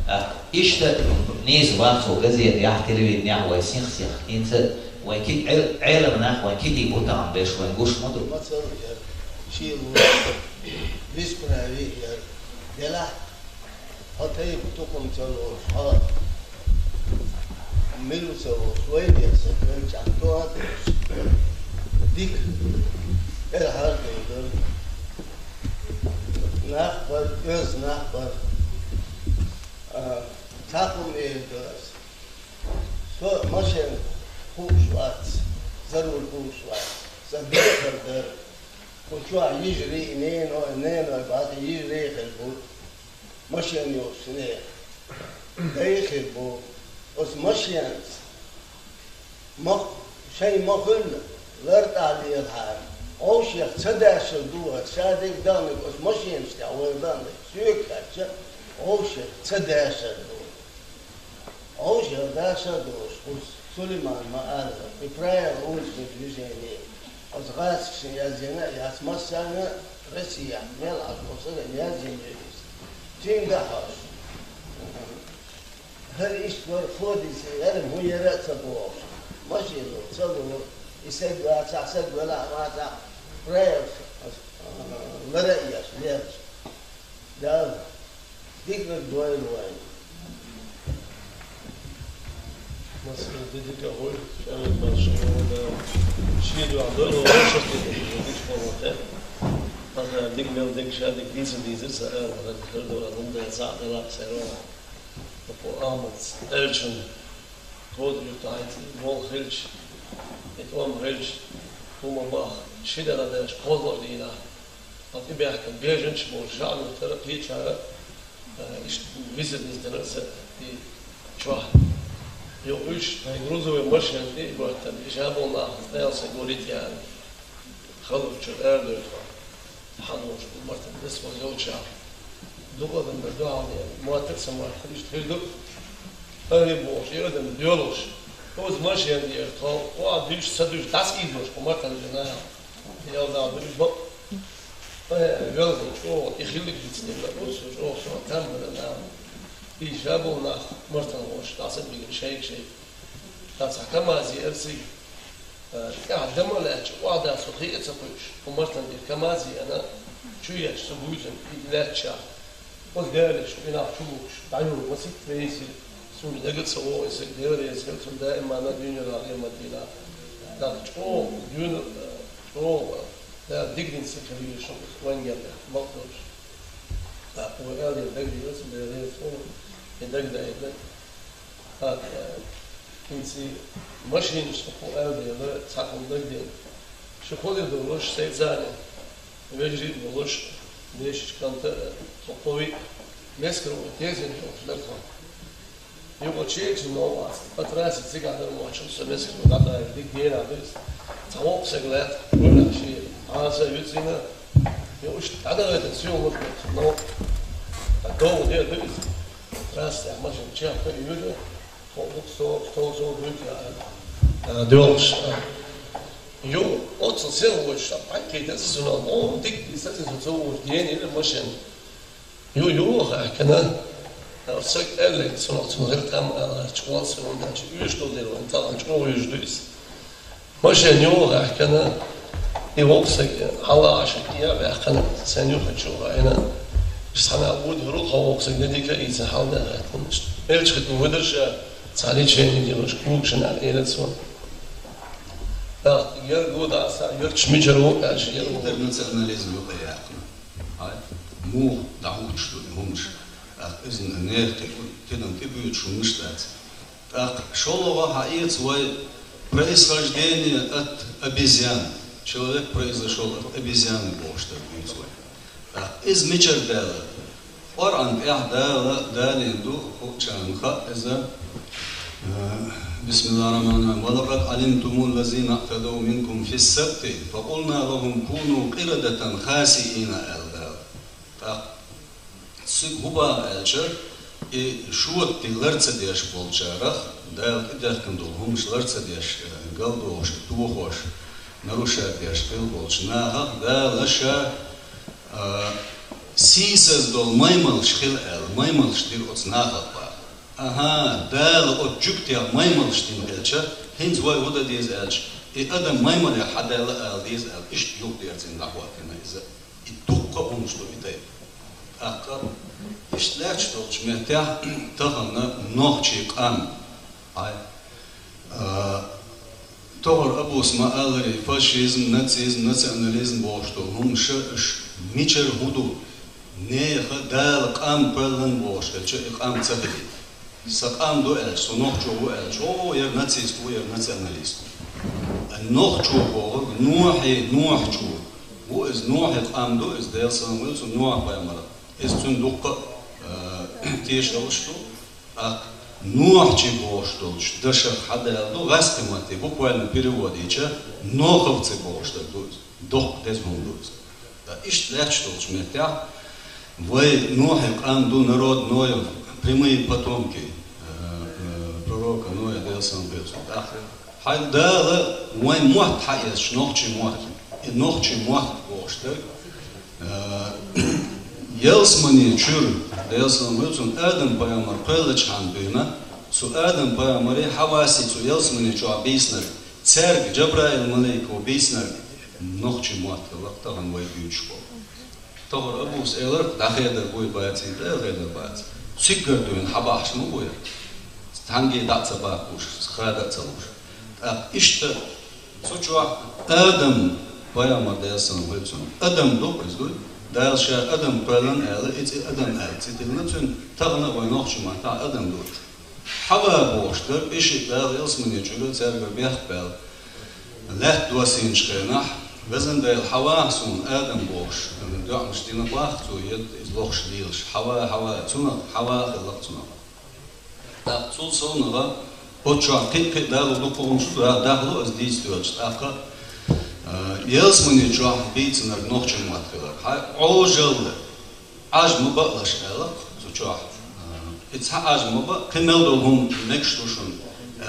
А, иштта нийса бан цо газетехь, телевиденехь вай сих-сиха. ХӀинца вайн кег-, Ӏел-, Ӏелам нах вайн кегий бу тахана берш вайн гуш ма ду. Мацалла яра, шийла ву, бесправие яра. Делахь, хьо тайпа тукхум ца лоруш, хьо мила ву ца лоруш, вай деза, вай чӀагӀ тоха а тешаш. Дика, эр хьардина дара. Нах бара, оьзда нах бара. А, цхьа хӀума эр ду ас. Со машен хууш вац, зарур хууш вац. Сан дехар дара. Кху чохь йижарий, неной, неной бац, йижарий хир бу. Машен йолуш шинех. Дай хир бу. Оцу машенца ма-, шайн ма-хуьллу, лартӀахь лелахьара. Вовшех ца дашар ду аса, ша дерг даьлларг оцу машенаш тӀехь вай даьлларг, соьга хаьттича, вовшех ца дашар ду. Вовшех дашар долуш, кху Сулиман ма-аллара, и правила уличного движения, оцу гӀазкхашна язйина а яц, массарна а Россехь мел Ӏаш волу сагана язйина ю иза. Цуьнга а хьожуш. ХӀара иштта вара, фо дийца яра, хӀун яра а ца бохуш. Машина ца лур, и саг вацахь, саг велахь а вацахь, правила, а, лара а еш, лелаш. Дала диканиг дойла вайна. Массо а дика хуьлда, шаьлла башха хӀума, шен дуьхьа дойла вайна, шаьш дика хуьлда, дика хуьлда. Аса дика мел дика, ша дика дийца дийцира, сан ала, хӀара дора хӀума дан, цхьаъ делахь, саьрва. Ахмат аьллачун Бода юрта хьайца, болх хилча, и тӀом хилча, хӀума баха, ши дала деш, кхозлагӀа дийнахь, ткъа тӀебаьхкина бежанча болча жаӀнур тӀера кхечара, а, иштта визар низ делар са и чохь. Йо, уьш тхайн грузовой машен тӀе а готтана, и жа болу нах, Дала са гурит яра. Халучу арадойту. Хьан волчу Мартан дас ваза йолчахь. Дукха адам бер дуьхьал де, моттар а ца моттар, иштта хир ду. Ара бохуш, и адам доьлуш. Оцу машен дера тхо, охьа дуьйш, ца дуьйш, дӀасаийзош, кху Мартан дина. Ял дала дуьйш бакъ. Ара велла чӀогӀа, и хиллиг дицнера, оцу чӀогӀа со там бара нах. И жа болу нах Мартан волуш, дӀаса бигира шайга шайга. Ткъа цхьа КамАЗ еара цига. Э, тӀаьхьа дама а лаьтташ, охьадас со хи а ца кхуьуш, кху Мартан тӀера КамАЗ еана, чу ечу со буьйцина, и лаьтташехь. Оцу галеш, и нах чу лугуш, дӀайолу, масийтта вейсира, суна дага а ца вогӀу, и саг Дела реза хила, цунна даимана дуьйна юкъахь къемат дийнахь. ТӀаккха чӀогӀа, дуьйна, э, чӀогӀа, Дала дика дина саг хила везаш ву, вайн гергахь, бакъдолуш. ТӀаккха вай аьлла дагадеана, цунна Дела реза хуьлда, и дагадаийта. ТӀаккха, хӀинца машинаш тӀе кху аьлла дела, цхьа хӀума дагадеана. Шу хӀокху долуш, сайцани, вежарий а долуш, дешича кӀанта, со кхо виъ, Мескара вай тезина долуш дара тхо. Юха чекхаш новкъахь, по трассе цигахь дара вахча, со Мескара вай дӀатӀаийна, дика генахь ду иза. Цхьа воккха саг лаьтта, вуьйранна шен, Ӏаса а юьцийна, юха уьш дӀадахийтина, соьга луш бара, новкъа. Ткъа довха де а ду иза. Трасса тӀехь машина чехка а йоьду, хӀокху стол, стол, стол дуьйцу, а, а, доьлхуш, а. Ю, оццул сел вуьйш, а, пхьаьнкхийтира цунах, о, дика, и сацийна со ца вуьйш, гена йира машина. Ю, ю, хаьхкина, а, саг аьлларг цунах, цунах хир там, а, чу валсхур ву аьлча, уьйш долу дела вайн, тахана чӀогӀа уьйш ду иза. Машен юха гӀаьхкина, и воккха саг хьала Ӏаш, и а ваьккхина, сайн юхачу гӀайна. Иштта цхьана а вуьйр ву, тхо воккха саг де дика а ийца хьалда а гӀаьхкина. Иштта элча хи тӀе ву дара ша, цхьа лечение делаш, кугашна а элира цо. ТӀаккха яр гу дӀа а схьа, ярташ мичара ву аьлча, яр гу. Интернационализм юкъа яьккхина. Ай, муха дӀахӀуттуш ду и хӀумаш? ТӀаккха иза нехан тӀе, тидам тӀебуьйцуш хӀумаш дац. ТӀаккха шолгӀа хьаэца вай происхождение от обезьян. Человек произошёл от обезьяны бохуш дерг дуьйцу вай. ТӀаккха иза мичара даьлла? Къуръан тӀехь Дала далийна ду, хӀокхучарна хаьа иза. Э, бисмиллахир-рахманир-рахим. «Ва лакъад Ӏалимтумул лазина аътадав минкум фис-сабти, фа къулна лахум куну къирадатан хасиина», аьлла Дала. ТӀаккха цига хӀун боху аьлча, и шота тӀе лар ца деш болчарах, Дала тӀедехкина долу хӀумаш лар ца деш, э, галдохуш, тохош, нарушать деш хилла болчу нахах Дала ша, а, сийсаз долу маймалш хила аьлла, маймалш дира оцу нахах боху. Аха, Дала оцу жуьгтех маймалш дина хилча, хӀинца вай хӀун дан деза аьлча, и адам маймалех хьадаьлла ала деза аьлла, иштта юхадерзийна дӀахӀоттийна иза. И дуккха а хӀумаш ду и тайпа. ТӀаккха иштта лаьтташ долчу меттехь тахана нохчийн къам. Ай, а, тохара Абус ма-аллара, фашизм, нацизм, национализм бохуш долу хӀумаш, уьш мичара хӀун ду? Нехан Дала къам кхоьллина бохуш хилча, и къам ца хилийта. Сан къам ду аьлча, со нохчо ву аьлча, о, яра нацист ву, яра националист ву. А нохчо бохург Нохьий, нохчо ву. Иза Нохьий къам ду, иза Делан салам хуьлда цунна, Нохь-пайхамар. Иза цуьнан дуккха а, э, тешаллаш ду. ТӀаккха нохчий бохуш долчу дашах хьадаьлла ду, гӀазкхийн матте буквально перевод йича, ноховцы бохуш дерг ду иза. Доккха деза хӀума ду иза. Ткъа иштта лаьтташ долчу меттехь, вай Нохьий къам ду, народ Ноев, прямые потомки, э, э, пророка Ноя, Делан салам хуьлда цунна. ТӀаккха хьайн Дала вайн мотт хьаэцча, нохчийн мотт, и нохчийн мотт бохуш дерг, э, ялсамане чуьра, Делан салам хуьлда цунна, Адам-пайхамар кхоьллинчхьана дуьйна, цу Адам-пайхамаре Хьавасе цу ялсамане чохь бийцинарг, цаьрга Джабраил-малайко бийцинарг нохчийн мотт хилла тахана вай дуьйцуш болу. Тохара Абус элира, дӀахедар буй баций, тӀе а хедар бац. Циггара дуьйна хьабахьаш ма бу яра. Цхьаьнгге дӀа а ца баккхуш, хада а ца луш. ТӀаккха иштта цу чохь Адам-пайхамар, Делан салам хуьлда цунна, адам ду иза дуй. Дала ша адам кхоьллина аьлла, и цӀе адам аьлла цӀе тиллина цуьнан, тахана а вайн нохчийн маттахь адам ду иза. Хьава бохуш дара, и шиъ Дала ялсамане чуьра цаьргара бехк баьлла. Лаьтта доссийначу хенахь, Везан Дела, Хьава суна, Адам бохуш, доьӀнаш дина боху цо, едда иза лохуш лелаш. Хьава, Хьава, цунах, Хьава хилла-кх цунах. ТӀаккха цул совнаха, оцу чохь кхин а, кхин а далур ду, кху хӀумнаш чу дахло аса дийца доьлча. ТӀаккха, а, ялсамане чохь бийцинарг нохчийн мотт хилар. Хьан Ӏожалла, Ӏаж ма баалаш аьлла-кх цу чохь. А, и цхьа Ӏаж ма баа, кхин мел долу хӀума мегаш ду шуна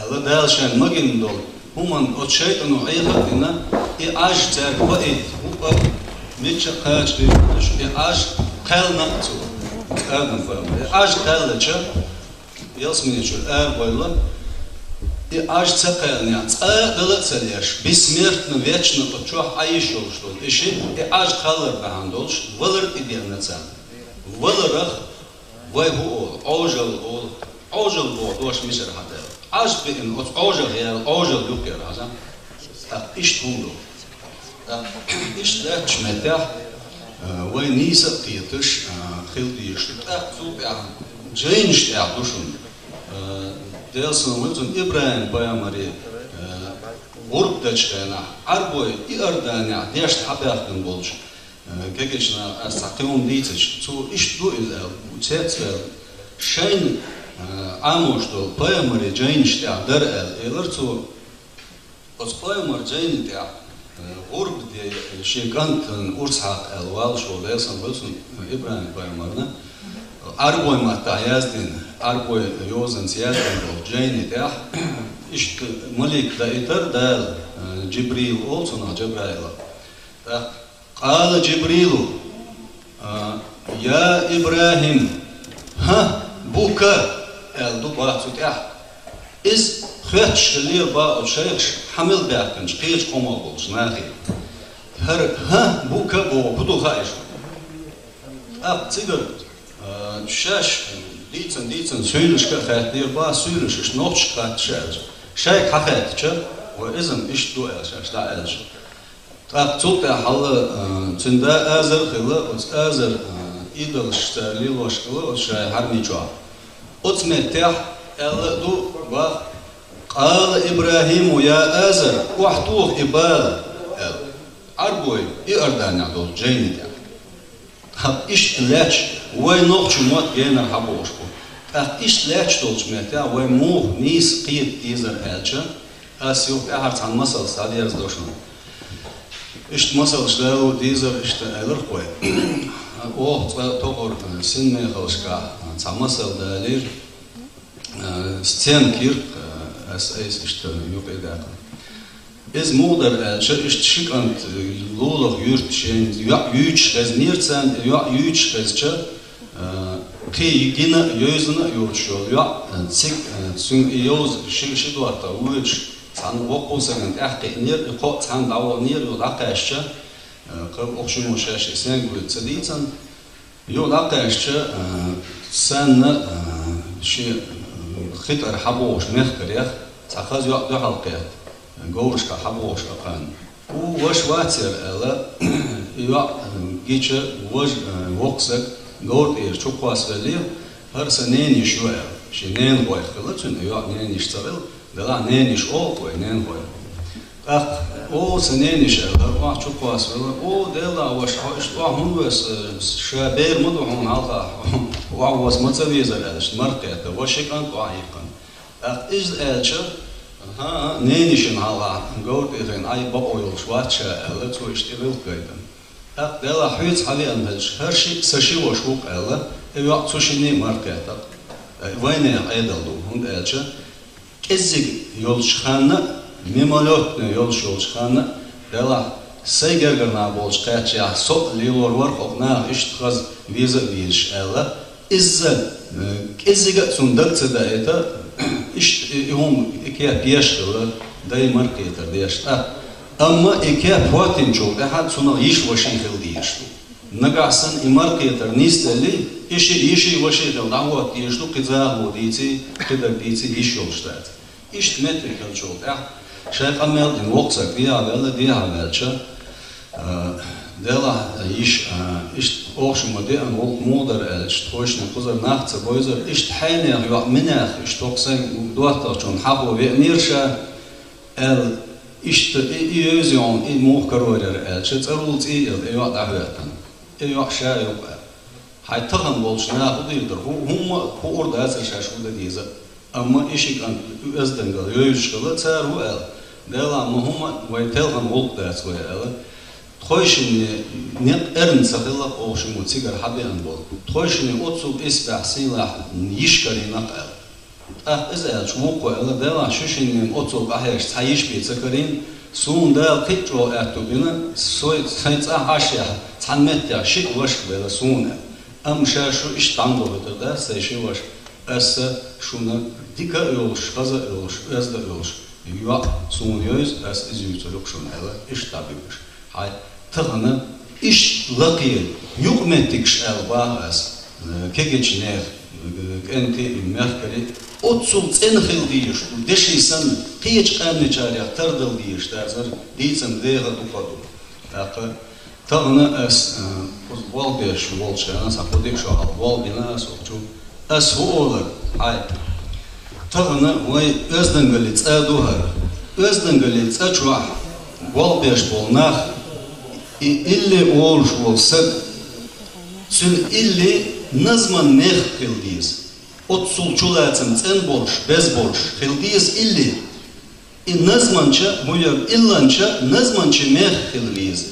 аьлла, Дала шайна магийна долу хӀуманна оцу шайтӀано Ӏеха а дина, и Ӏаж цаьрга баийта, хӀуъа мичча а кхача хилла, и Ӏаж кхаьллина а цо, Адам пайхамар. И Ӏаж кхаьллича, ялсамане чуьра арабевлла, и Ӏаж ца кхаьллинехь, цкъа а дала а ца леш, бессмертно, вечно оцу чохь Ӏан йиш йолуш долу и шиъ, и Ӏаж кхаллар бахьана долуш, валар тӀедеана царна. Валарах вай хӀун олу? Ӏожалла олу. Ӏожалла боху дош мичара хьадаьлла? Ӏаж беана, оцу Ӏожалла яьлла, Ӏожалла юххера хьажа. ТӀаккха иштта хӀума ду. ТӀаккха иштта лаьттачу меттехь, а, вай нийса а кхеташ, а, хила дезаш ду. ТӀаккха цул тӀаьхьа жайнаш тӀехь ду шуна. А, Делан салам хуьлда цунна, ИбрахӀим-пайхамаре, а, гӀурба дечу хенахь, Ӏарбой Иорданехь дешна хьабаьхкина болчу, а, кегийчу наха аса цхьа кхин хӀума дийцича, цо иштта ду иза аьлла, цецваьлла, шайна, а, Ӏамош долу пайхамарийн жайнаш тӀехь дара аьлла, элира цо. Оцу пайхамаран жайни тӀехь, э, гӀурба де, шен кӀантана урс хьакха аьлла, валлаш волу Делан салам хуьлда цунна, э, ИбрахӀим-пайхамарна, Ӏарбой маттахь яздина, Ӏарбой йозанца яздина болчу жайни тӀехь, иштта малик даийтира Дала, э, Джибрил олу цунах, Джабраила. ТӀаккха: «Къала Джибрилу, а, я ИбрахӀим, хӀа, бука», аьлла ду боху цу тӀехь. Иза хоьттуш хиллера боху оцу шайхаша, хьан мел баьхкинчу кхечу къомах болчу нахе. ХӀара «хӀа, бука» боху хӀун ду хаьа шуна? ТӀаккха цигара, а, шаьш дийцан-дийцан суьйлашка а хаьттинера боху, суьйлаша иштта нохчашка хатташ аьлча. Шайга хьахаьттича, вай иза-м иштта ду аьлла шаьш дӀа аьлча. ТӀаккха цул тӀаьхьа хьалла, а, цуьнан да Азар а хилла, оцу Азар, а, идолаш цара лелош хилла оцу шайн хьарамий чохь. Оцу меттехь аьлла а ду боху: «Къала ИбрахӀиму: я Азар, охьатоха и бала», аьлла. Ӏарбой Иорданехь долчу жайни тӀехь. ТӀаккха иштта лаьтташ, вай нохчийн мотт генара хьабохуш бу. ТӀаккха иштта лаьтташ долчу меттехь вай муха нийса кхета дезара аьлча, ас юха тӀаьхьара цхьана масалца дӀадерзадо шуна. Иштта масалш далур дезара иштта аьлларх вай. Оха цкъа тохара синмехаллашкахь цхьа масал далийра, э, сценка йира, э, ас айса иштта юкъе даьккхина. Иза муха дара аьлча, иштта ши кӀант, э, лулахь юьртан шен йоӀ юьйцуш хезнера царна, и йоӀ юьйцуш хезча, э, кхин гина а, йовзана а йоцуш йолу йоӀ, э, цига, э, цуьнан и йовза ши, ши доттагӀа воьдуш, цхьана воккхачу стагана тӀаьхьакхиънера, и кхоъ цхьаьна дӀаваханера, юха дӀакхаьчча, э, кхин окху шиммо шаьш и сенга воьду ца дийцина, юха дӀакхаьчча, а, санна, а, шен, а, хи тӀара хьабохуш мехкарех цхьа хаза йоӀ дуьхьал кхетта, говрашкахь хьабохуш а кхаьнна. Ву ваша вацара аьлла, и йоӀ, а, гича, важа, а, воккха стаг говра тӀера чукхоссавеллера, хӀара сан ненайиша ю аьлла. Шен ненахойх хилла цуьнан, и йоӀ ненайиша ца хилла, делахь ненайиша олу вай, ненахой. ТӀаккха: «О, сан ненайиша», аьлла, охьа чукхоссавелла. «О, Делан ваша, хьо иштта охьа хӀунда веса, ша бер ма ду хьуна хьалха, охьа веса ма ца везара», аьлла, иштта мара кхетта, вай ши кӀант охьа йихкина. ТӀаккха иза аьлча: «ХӀан-хӀа, ненайишина хьалха говра тӀе хиъна Ӏай бакъо йолуш вац ша», аьлла, цо иштта и гӀиллакх гайтина. ТӀаккха: «Делахь хьоьца хьан веана хилча, хӀара шиъ сан ши ваша ву-кх», аьлла, и йоӀ цу шинна а мара кхетта-кх. Э, вайнехан Ӏедал ду, хӀунда аьлча кӀеззиг йолчу ханна а, мимолётно йолуш йолчу ханна а, делахь сайн гергара нах болчу кхаьччехь, со а лелор вара хӀокху наха иштта хаза веза а везаш аьлла, изза, э, кӀеззига а цунна дага ца даийта, иштта и, и хӀума, и кеп еш хилла, дай мара кхетар деш тӀаккха. Амма и кеп хӀоттинчул тӀаьхьа цунах йиша-ваша хила дезаш ду. Нагахь санна и мара кхетар нисделлий, и шиъ йиший, ваший хилла дӀахӀотта дезаш ду, кхин захало дийций, кхидерг дийций йиш йолуш дац. Иштта меттиг хилчул тӀаьхьа, шайн къамел дина воккха стаг дехьа ваьлла, дехьа ваьлча, а, Делахь йиш, а, иштта оха шуна ма деана гӀуллакх муха дара аьлча, тхойшинна кхузара нах ца бовзара, иштта хьенех йоӀ минех, иштта хӀокху сайн доттагӀчунна хьахо веанера ша, аьлла, иштта и, и евза йоӀ, и муха карор яра аьлча, цӀарула цӀий а елла, и йоӀ дӀахӀоьттина. И йоӀ ша юкъа. Хьайн тахана болчу наха хӀун дийр дара? ХӀу-, хӀумма а хуур дацара шаьш хӀун дан деза. Амма и ши кӀант оьздангалла йовзуш хилла, цара хӀун аьлла? Делахь ма хӀумма а вайн телхина гӀуллакх дац вай аьлла. Тхойшинна некъ эрна ца хилла оха шуна цигара хьабеана болу. Тхойшинна оццул исбаьхьа сийлахь йиш карийнакх аьлла. ТӀаккха иза аьлча, вукхо аьлла, делахь шу шиннан оццул къахьегаш цхьа йиш бен ца карийна, суна Дала кхин а чӀогӀа аьтту бина, сой, сайн цӀахь Ӏаш яхь, цхьана меттехь шиъ ваша велла суна аьлла. Амма ша шу иштта дӀамадовлуьйтур дац, сайн ши ваша, аса шуна дика а йолуш, хаза а йолуш, оьзда а йолуш, йоӀ суна йовза, аса иза юьйцур ю-кх шуна аьлла, иштта дӀабуьгуш. Хьай, тахана иштта лакхе юкъаметтигаш аьлла боху ас, э, кегийчу нехан, э, кӀентий, мехкарий, оццул цӀена хила дезаш ду, деши санна, кхечу къаьмнашкарех тардала дезаш дацара, дийцам деха а дукха ду. ТӀаккха тахана ас, э, кхуза болх беш волчу хенахь, цхьа кхо-диъ шо хьалха болх бина ас оцу Ас хӀун олура, хьай? Тахана вай оьздангаллин цӀа ду хӀара. Оьздангаллин цӀа чохь болх беш болу нах, и илли волуш волу саг, цуьнан илли назман мех хила деза. Оццул чулацам цӀена болуш, беза болуш хила деза илли. И назманча, хӀун яра, илланча назманча мех хила веза.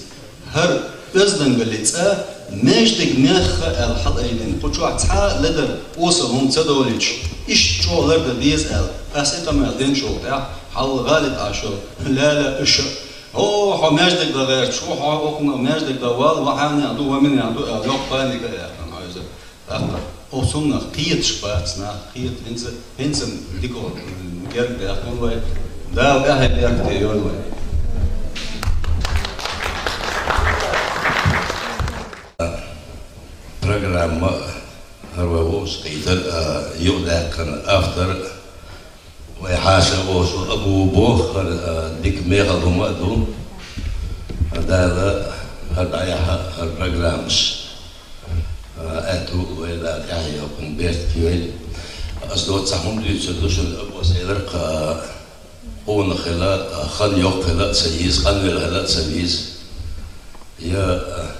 ХӀара оьздангаллин цӀа маьждиг мехха аьлла хьалаайдина, кху чохь цхьа а ледар, осал хӀума ца долуьйтуш, иштта чӀогӀа лардан деза аьлла, ас и къамел динчул тӀаьхьа хьалха гӀалит Ӏаш йолу Лала уьш а: «О, хьо маьждиг дан гӀерташ ву, хьо хӀокхунах маьждиг дан вала, ва хьанех ду, ва минех ду», аьлла, йоккха паника а яьккхина хьо иза. ТӀаккха оцунах кхеташ бац нах, кхета хӀинца, хӀинца дика герга даьккхина вай. Дала тӀаьхье беркате йойла вай. Программа, хӀара вай вовшахкхетар, а, юкъадаьккхина автор, вай хьаша а волуш ву, Абу боху, хӀара, а, дика мехала хӀума а ду. Дала хӀара дӀаяхьа, хӀара программаш. А, аьтту вай Дала тӀаьхье йоккхун беркате йойла. Ас доцца хӀума дуьйцур ду шуна, Абу, ас элира-кх, а, къонах хила, а, хан йоккха хила а ца веза, къанвелла хила а ца веза. Я, а,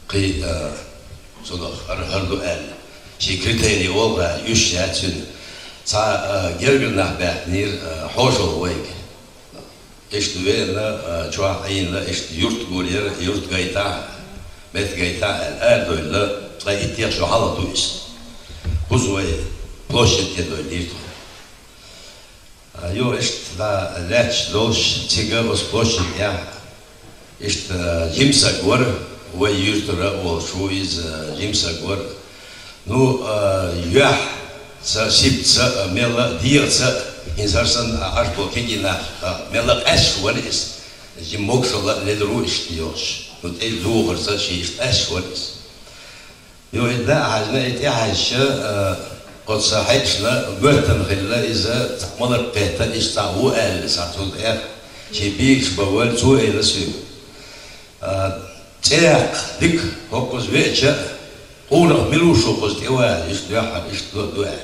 кхин, а, цунах хӀара, хӀара ду аьлла, шен критерий олу гӀа, уьш яц цуьнан. Цхьа, а, гергара нах баьхнера, а, хьошалгӀа вайга. Иштта веана, а, чохь Ӏийна, иштта юрт гур яра, юрт гайтахьа, метта гайтахьа аьлла, арадевлла, ткъе итт шо хьалха ду иза. ХӀуза вай площадь тӀе дойлийра тхо. А, йо, иштта дӀа лаьтташ долуш, цига оцу площадь тӀехь, иштта, а, жима саг вара, вай юьртара а волуш ву иза, а, жима саг вара. Ну, а, юьхьца, сибтца, а, мелла а, дегӀаца, хӀинца хӀара санна, а, Ӏаш болу кегий нах, а, мелла а къаьсташ вара иза. Жима могушалла а ледар ву иштта йолуш. Ну, тӀе духарца шен иштта къаьсташ вара иза. Йо, и дӀа а хьаьжна, и тӀе а хьаьжча, а, оцу хьаьжна, гоьттина хилла иза, цхьа маларх кхетта, иштта цхьаъ ву аьлла, цхьа цунна тӀе, шен бегаш бан вара, цо элира соьга. А, цӀе яккха дика, хӀокхуза веача, къонах мила ву шу кхуза тӀе вала, иштта дуьххьара, иштта ду, ду аьлла.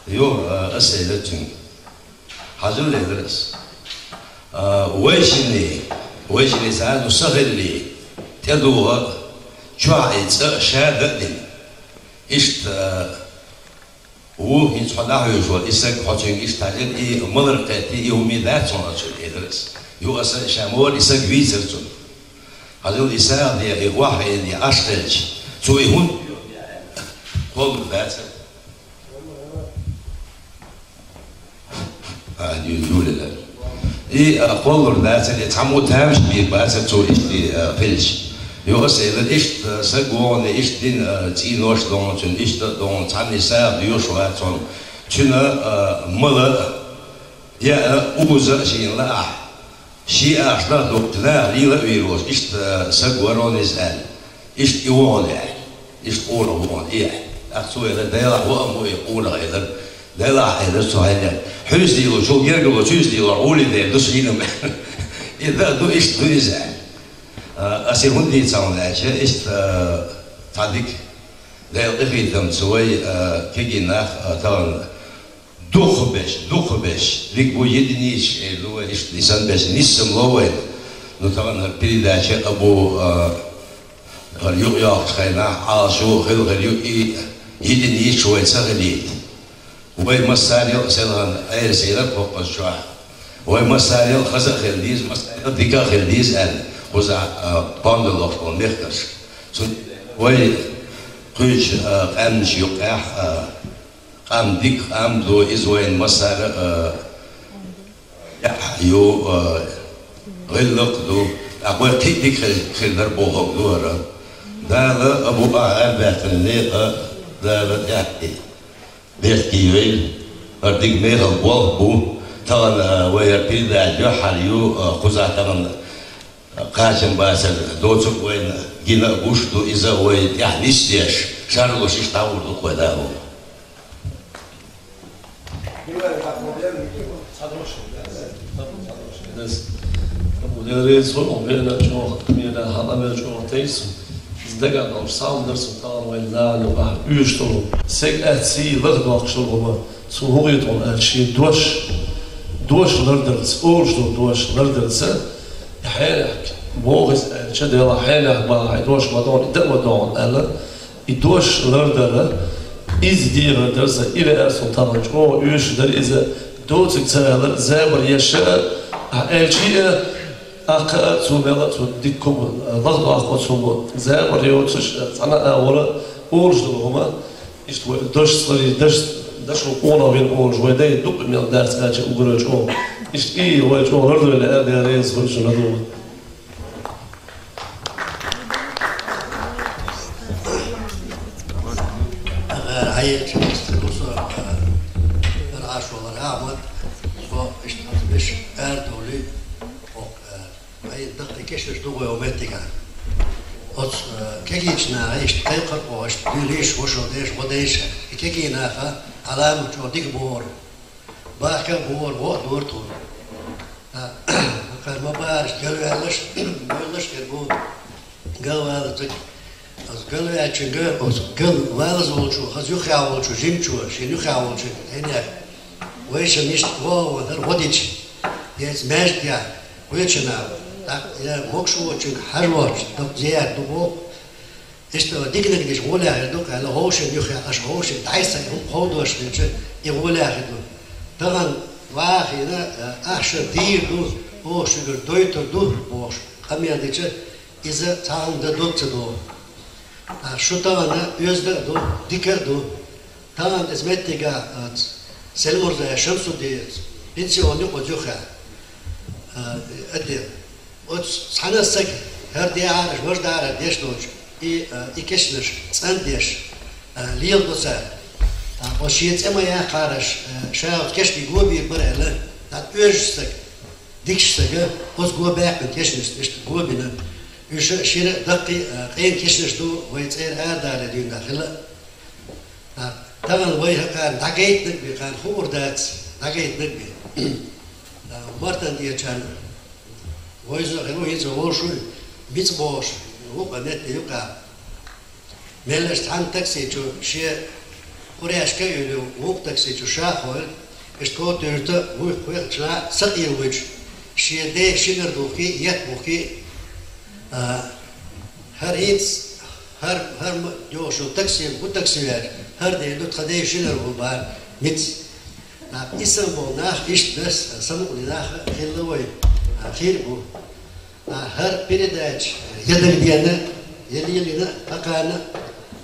Йо, а, аса элира цуьнга. Хьажал, элира ас. А, вайшинний, вайшинний царна сан хиллий, тӀедугӀа, чохь и цӀа ша дан а дина. Иштта, а, ву, хӀинца хьо дӀахьоьжуш волу и саг, хьо цуьнга иштта хьаьжира, и маларх кхетта, и хӀума дац хьуна оцу чуьра, элира ас. Юха аса ша ма вара, и саг вийцира цунна. Хьажал, и сагӀа дехьа, и охьахиъна, и Ӏаш хилча, цо и хӀунда кхоллур дацара. А, ю-, юлила. И, а, кхоллур дацара, и цхьаммо тамаш бийр бацара цо иштта, а, хилча. Юха аса элира, иштта, а, саг вогӀу, иштта дина, а, цӀийнош а догӀу цуьнан, иштта а догӀу, цхьанна и сагӀа доьшуш вац хьуна. Цуьнан, а, мала а, яа а, уза а шена лаахь. Шен ахчанах дуккха наха лела а вийр волуш, иштта, а, саг вара хьуна иза аьлла. Иштта и ву хьуна аьлла. Иштта къонах ву хьуна и аьлла. ТӀаккха цо элира, Делахь ву а ву и къонах, элира. Делахь, элира цо, хьайна. Хьуьйсу дийло, чул гергарло, хьуьйсу дийло, гӀоле дер ду шийна. И дан а ду, иштта ду иза аьлла. А, ас хӀунда дийцарна аьлча, иштта, а, цхьа дика Дала къахетамца вай, а, кегий нах, а, тахана дукхабеш, дукхабеш, дика бу единичка, эр ду вай, иштта дисанбеш, нисса ма ло вайна. Ну, тахана хӀара передача а бу, а, хӀара юкъ йоккхучу хенахь, Ӏалашо хила хир ю, и единичка вай ца хилийта. Вай массарел а селхана айса хилар кхоккхаза чохь. Вай массарел а хаза а хила деза, массарел а дика а хила деза аьлла, кхузахь, а, бомбе лохуш болу мехкарш. Цу вай кхуьйчу, а, къаьмнаш юккъехь, а, къам дика къам ду, иза вайна массара а, яхь ю, а, гӀиллакх ду. ТӀаккха вай кхин а дика хир, хир дара бохург ду хӀара. Дала а бу а гӀаьрбаьттина некъа, Дала тӀаьхье. Бехке йойла, хӀара дика мехала болх бу. Тахана, а, вай хӀара передача дуьххьара ю, а, кхузахь тахана кхачам бацар доцург вайна гина а гуш ду, иза вай тӀаьхьа нисдеш, шарлуш иштта дӀагӀур ду кхой дагӀо. Дела реза хуьлда, хьо веана чӀогӀа, хьан къамеле чӀогӀа тайса. Иза дагахь долуш цхьа хӀума дара суна тахана вайн нахана юкъахь оьшуш долу. Сага аьтту сий лахдоккхуш долу хӀума, цо хӀун гӀо тхуна аьлча, шен дош, дош лардарца, олуш долу дош лардарца, хьенех боху иза аьлча, Дела хьенех бахахь, и дош ма догӀу, и дан ма догӀу аьлла, и дош лардара, иза дехар дара сан, и веара суна тахана чӀогӀа оьшуш дара иза, доцург ца аьллара, забар еш а, ахь аьлча а, Аккха а цо мел а цунна дика хӀума, лахдоккху цо хӀума, забар йоцуш, цӀана а вара, олуш долу хӀума, иштта вай дашца ларий, даш, дашо къонах вина олуш, вай дай дукха мел дац аьлча угара чӀогӀа. Иштта и вай чӀогӀа лардойла аьлла, Дела реза хуьлда шуна дугӀу. Хьаелча, иштта бу со, хӀара Ӏаш валар Ахьмад, со иштта хаза беш арадовлий, хӀокху, Вайн даккхий кешнаш ду вай оцу меттигахь. Оцу, э, кегийчу наха иштта кхайкхар оха, иштта дуьйлийша, вошо дайша, гӀо дайша. И кегий наха Ӏаламат чӀогӀа дика бохура. Бахка а бохура, гӀо а дора тхуна. Ткъа, хӀокхара ма бахара, галваьлларш, бойлларш хир бу. Галваллалц цига. Оцу галваьллачуьнга, оцу галваллалц волчо, хаза юххехь волчо, жимачо, шена юххехь волчуьнга, хьенех. Вайшинна иштта вогӀу ван хӀара гӀо дича. Яц маьждигехь, кхечу наха. ТӀаккха я могуш воцучуьнга хьажа воцуш, дакъа зияр ду боху. Иштта диканиг дича гӀолехь хир ду-кх аьлла, вовшийн юххехь, аша вовшийн дӀасса хӀума кховдош хилча, и гӀолехь хир ду. Тахана вахийна, ахьа шуьга дийр ду, оха шуьгара дойтур ду, бохуш, къамел дича, иза цхьа хӀума дан дог ца догӀу. А, шу тахана оьзда а ду, дика а ду. Тахана иза меттигахь, а, Селимурзаев Шамсуддин, пенсионный юкъа юххехь, а, а де. Оцу цхьана а стага, хӀара дехьара, важа дахьара деш долчу, и, а, и кешнаш цӀандеш, а, леладо цара. А, оцу шен цӀе ма яккхараш, а, ша оцу кешнийн го бийр бара аьлла, дӀа оьшуш стаг. Дикачу стага, оцу го баьккхина кешнашца иштта го бина. Уьш шира а даккхий, а, къена кешнаш ду, вай цӀера арадале дуьйна хилла. А, тахана вай хӀокхарна дӀагайтинарг бен, кхарна хуур дац, дӀагайтинарг бен. А, Мартан тӀерачарна вайза а хир ву, хӀинца а волуш ву, Мица бохуш, вукху метте юкъахь. Меллаша цхьана таксичу шен къурешка а юьлу, вукху таксичу ша а хойла, иштта кхо туьрта вуьйх-вуьйхча сакъе вуьйчу, шен ден шинара духкий, етта бухкий, а, хӀара хӀинца, хӀара, хӀара ма йогӀуш йолу такси, хӀун такси ваьлча, хӀара ден ду, тхан ден шинара ву бара, Мица. А, и санна болу нах иштта дас, самукъане нах а хилла вай, а, хир а бу. А, хӀара передача я дагадеана, я лелийна, хӀокхарна,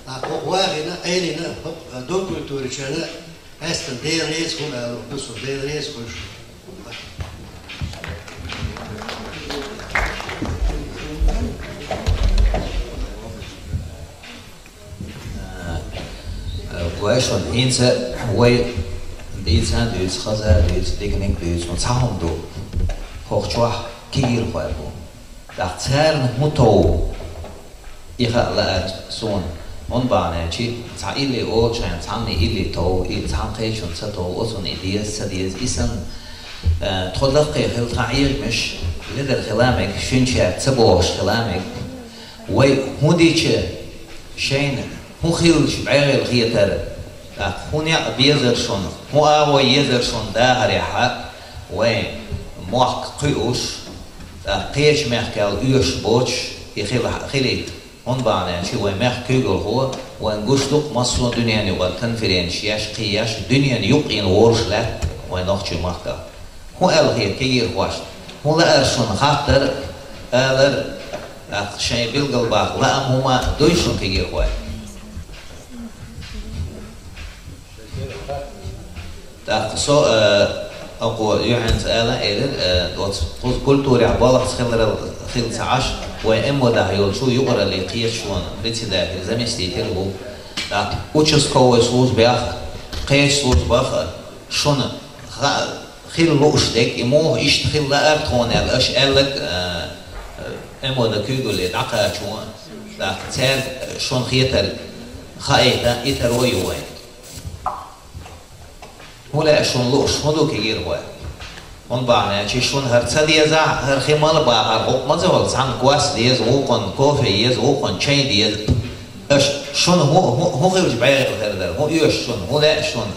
а, хӀокху вахийна, Ӏелийна, хӀокху, а, Дом культуричарна, къаьсттина Дела реза хуьлда алур ду со, Дела реза хуьлда шуна. Э, вай шуна хӀинца вай дийца а дуьйцу, хаза а дуьйцу, диканиг а дуьйцу, ну, цхьа хӀума ду. ХӀокху чохь кегийрхой бу. ТӀаккха царна хӀун тов? И хаа лаьара суна. ХӀунда бахьана аьлча, цхьа илли олучу хенахь, цхьанна илли тов, и цхьана кхечунна ца тов, оцунна и деза, ца деза, и санна, э, тхо даккхий хила тхан Ӏежамаш, Ледар хила мег, шинчаьрца ца бохуш хила мег. Вай хӀун дича шайна, хӀун хилча бӀегӀийла хетар, тӀаккха хӀун некъ безар шуна, хӀун агӀо езар шуна дахарехьа, вай мохк кхуьуш, тӀаккха кхечу мехкал оьшуш боцуш и хила, хилийта. ХӀунда бахьана аьлча вайн мехкан куьйгалхо вайна гуш ду-кх массо а дуьненан юкъара конференцеш еш, кхин еш, дуьненан юкъ йина волуш лаьтта вайн нохчийн махкахь. ХӀун аьлла хета кегийрхошна? ХӀун лаьара шуна хаттар а, алар а, тӀаккха шайн билгалбаккха лаам хӀума дуй шуна кегийрхой? ТӀаккха со, э, акхо юьхьанца ала а элира, э, оцу кху-, культурехь балхаца хиларал хила ца Ӏаш, вай М В Д-хь йолчу юкъараллин кхеташонан председатель, заместитель ву. ТӀаккха участковый службех а, кхечу службах а шуна хаа, хила лууш дерг, и муха иштта хила лаьара тхуна аьлла, аша аьлларг, э, э, М В Д куьйгалле дӀакхачо, тӀаккха цаьрга шуна хетарг хаийта, и таро ю вайн. ХӀун лаьа шуна лууш, хӀун ду кегийрхой? ХӀунда бахьана аьлча шуна хӀара ца дезахь, хӀара хи мала бахар гӀуллакх ма ца хуьлу, цхьанна квас деза, вукхунна кофе еза, вукхунна чай деза. Аша шуна хӀун, хӀун, хӀун хилча бӀегӀийла хир дара? ХӀун оьшу шуна? ХӀун лаьа шуна?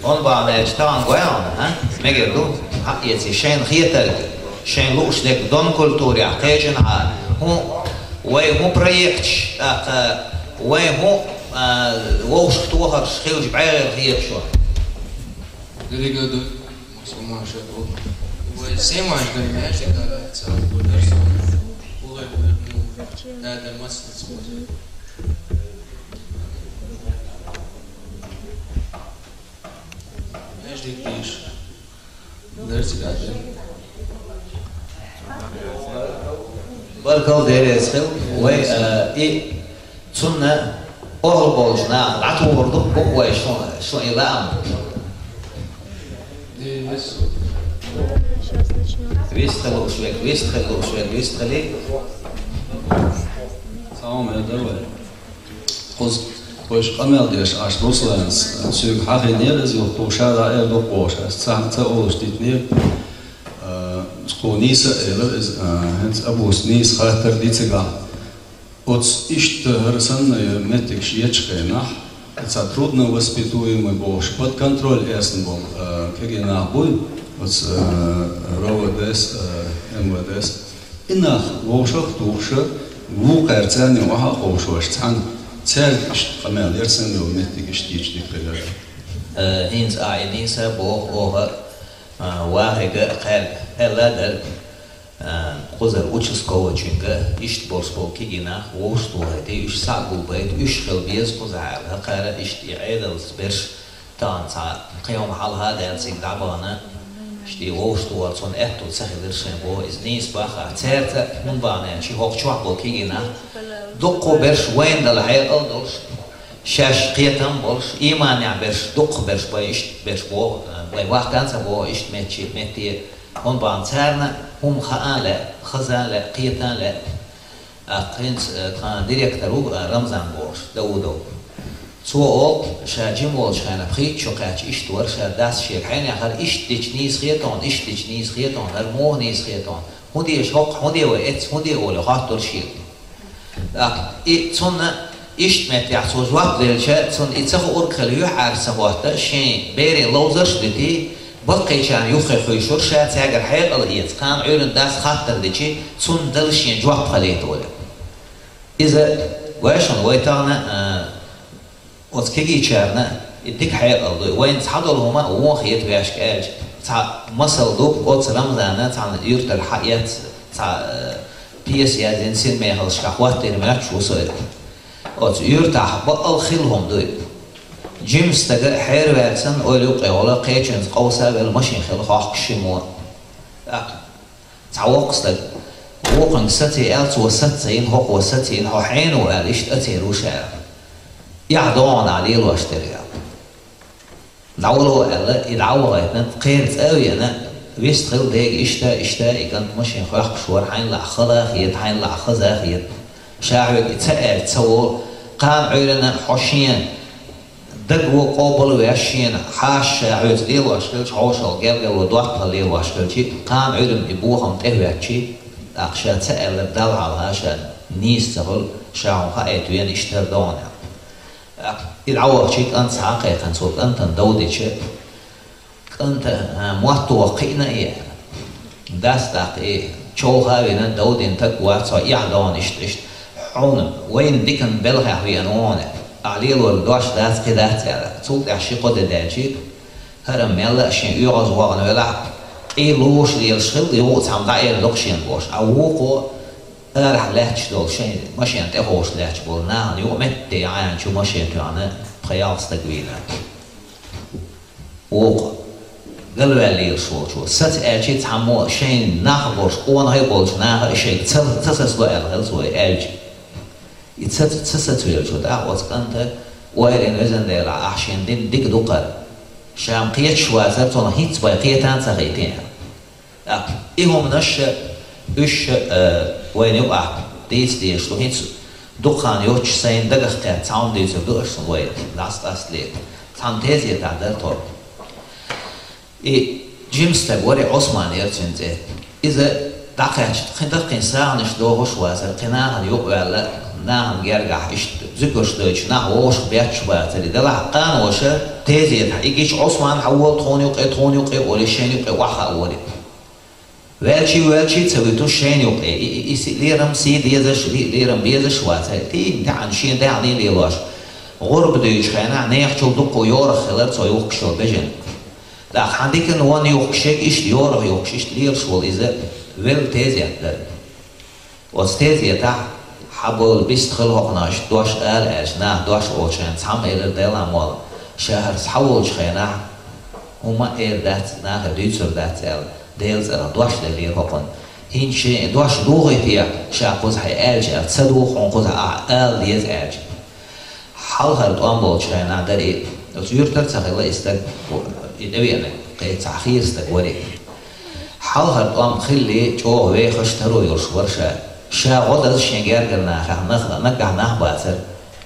ХӀунда бахьана аьлча тахана гой хьуна, а? Мегар ду? Хьаэций шайна хетарг, шайна лууш дерг дон культурехь, кхечанхьа. ХӀун, вай хӀун проекташ, тӀаккха вай хӀун, а, вовшах тохарш хилча бӀегӀийла хета шуна? Дерриге а ду, мусулман ша ду. Вай семаш дай меш, ца, персон, улай, ну, да, да, маслица. Меш дик диш. Баркалла, Дела реза хила. Вай, а, и цунна охьа болчу наха дӀатухур ду букъ вай шун, шун и лаам. Вистхила лууш верг, вистхила лууш верг, вистхилий. Салам, я давай. Кхуза вайша къамел деш Ӏаш Русланас, соьга хьахийнера иза, юха кху ша дӀаэр ду кхоша, ас цхьаьна ца олуш дитинера, а, кхо нийса а элира иза, а, хӀинца Абус нийса хаттар дийцигахь. Оцу иштта хӀара санна меттигаш ечу хенахь, цхьа трудновоспитуемый бохуш, под контроль эцна болу, а, кегий нах буй, оцу, а, РОВД-с, а, МВД-с. И нах вовшах а тухуша, вукхара царна охьа а ховшош, цхьаьна цаьрга иштта къамел яр, сан йолу меттиг иштта йича дика хилар. Э, хӀинца а и нийса боху оха, а, вахига а кхаьрга аьлла а дара, а, кхузара участковочуьнга иштта болуш болу кегий нах вовшах тухуьйтий, уьш схьа а гулбайта, уьш хила беза кхузахь аьлла, хӀокхара иштта и Ӏедалца берш Тахана цхьа кхин хӀума хьалха а даьлла цига дӀабахана, шти вовшах тухар цунна аьтто ца хилира шайн боху иза нийса бахахь. Цаьрца хӀунда бахана аьлча, хӀокху чохь болу кегий нах дуккха берш вайна дала хьекъал долуш, шаьш кхетам болуш, ийманехь берш, дуккха берш бай иштта берш боху, бай вахтан ца боху иштта метчи, метте, хӀунда бахана царна хӀума хаа лаьа, хаза лаьа, кхета лаьа. ТӀаккха хӀинца, э, тхан директор ву, э, Рамзан бохуш, Даудов. Цо олу, ша жима волчу хенахь пхийтта шо кхаьчча иштта вара, ша дас шега хьенехара, иштта дича нийса хетон, иштта дича нийса хетон, хӀара муха нийса хетон. ХӀун деша хӀокху, хӀун де вай эццахь, хӀун де олий хоттура шега. ТӀаккха и цунна иштта меттехь цо жоп делча, цунна и ца хуург хила юьхьӀаьржа ца хӀотта, шен берийн ловзарш а дитий, баккхийчарна юххе хуьйшура ша цаьргара хьекъал эца, кхана Ӏуьйранна дас хаттар дичи, цунна дала шен жоп хилийта олий. Иза, гой шуна, вай тахана, а, оцу кегийчарна и дика хьекъал ду. Вайна цхьадолу хӀума вон хета вешка аьлча, цхьа масал ду, оцу Рамзана цхьана юьртара хьаэц, цхьа, а, пьеса яздина, синмехаллашкахь хӀоттийна моьттуш ву со иза. Оцу юьртахь бакъал хилла хӀума ду и. Жима стага хьераваьлла санна, ойла юккъе гӀола, кхечуьнца къовса а велла, машин хила хохкуш ши мо. ТӀаккха цхьа воккха стаг вукхуьнга саций аьлла, цо саца ца йина, хӀокхо саца йина, хьо хьенан ву аьлла, иштта ацийра ву ша аьлла. Эхь догӀанахь лелош дерг аьлла. ДӀавало аьлла, и дӀа а вахийтина, кхера цӀа а веана, вистхилла дега иштта, иштта, и кӀант машин хоьхкуш вара, хьайна лаахь хала а хета, хьайна лаахь хаза а хета. Ша хьоьга и ца аьлча ца волу, кхана Ӏуьйранна хьо шена Дагвола къобал веш шена, хьаша ша хьоьца лелош хилча, хьошалгӀа гергарло доттагӀал лелош хилча, кхана Ӏуьйранна и бохам тӀехӀоьттича, тӀаккха ша ца аьллар Далла хьалха ша нийса ца хуьлу, ша хьуна хаийта вена иштта догӀу аьлла. ТӀаккха и дӀавахча кӀант схьа а кхайкхина, цо кӀантана дов дича, кӀанта, а, мотт ваха кхиъна и. Дас тӀаккха и човха а вина, дов дина таг вац, хьо эхь догӀу иштта, иштта. Хьуна вайна диканна белхех веана вогӀу. Ахь лелорг дош дац, кхин дац аьлла. Цул тӀаьхьа ши-кхо де даьлча, хӀара мелла а шен оьгӀаз вогӀана велахь, къе луш лелаш хилла, юха а цхьамма дӀаэр доккха шена бохуш. А вукхо арахь лаьтташ долу шайн машен тӀеховшалаьтташ болу нахана юкъаметтиг Ӏаьнчу машен тоьхна пхи-ялх стаг вийна. Вукху галваьлла лелаш волчо. Саца аьлча, цхьаммо шайн нах болуш, къонахий болчу наха а шайга ца, ца сацадо аьлла хилла цо аьлча. И ца, ца сацавеллачо тӀаккха оцу кӀанта ойла йина: «Везан Дела, ахь шена дина дика ду-кх хӀара. Ша-м кхеташ вацара, цунах хӀинцца бен кхетам ца хийтина». ТӀаккха и хӀуманаш а, уьш а, э, вайна юкъахь дийца дезаш ду. ХӀинцца дукха хан йоццуш сайна дагах кхетта цхьа хӀума дуьйцур ду аша вай, дӀасакъастале. Цхьана тезетахь дара тхо. И жима стаг вара, Ӏусман яра цуьнан цӀе. Иза дӀакхаьчча, кхин даккхий сагӀанаш дохуш вацара, кхин нахана юкъаваьлла, нахана гергахь иштта зуькарш дойтуш, нах вовшах бетташ бацара. Делахь къанвоша тезетахь и гича: «Ӏусман, хьан вола тхуна юкъе, тхуна юкъе», — олий, шайна юкъе охьа а волий. Ваьлчий, ваьлчий ца вуьтуш шайна юкъе. И, и, и си-, лерам, сий дезаш, ли-, лерам безаш вацара. ТӀе-, тӀаьхьа шен даьхний лелош, гӀурба дуьйчу хенахь, нехан чул дуккха йорах хилар цо юхкуш йолу бежана. ТӀаккха хьан диканна вон юхкуш ерг иштта, йорах юхкуш иштта лелаш волу иза велла тезет дара. Оцу тезетахь: «Хьан бовла бист хила хӀокхунах иштта дош ала», — аьлча, наха дош олучу хенахь цхьамма элира: «Делахь молла, ша хӀара схьаволчу хенахь хӀумма а эр дац, нахе дуьйцур дац», — аьлла, Делан цӀарах дош деллера хӀокхунна. ХӀинца шен дош дохуьйту, ша кхузахь аьлча аьлла, ца доху хьуна кхузахь ахь ала деза аьлча. Хьалхара тӀом болчу хенахь дара и. Оцу юьртара ца хилла и стаг, и тӀевеанарг, кхечу цхьа хийра стаг вара и. Хьалхара тӀом хилале, чӀогӀа вехаш, таро йолуш вара ша. Ша гӀо даза шен гергара нахехь, нах-, наггахь нах бацара.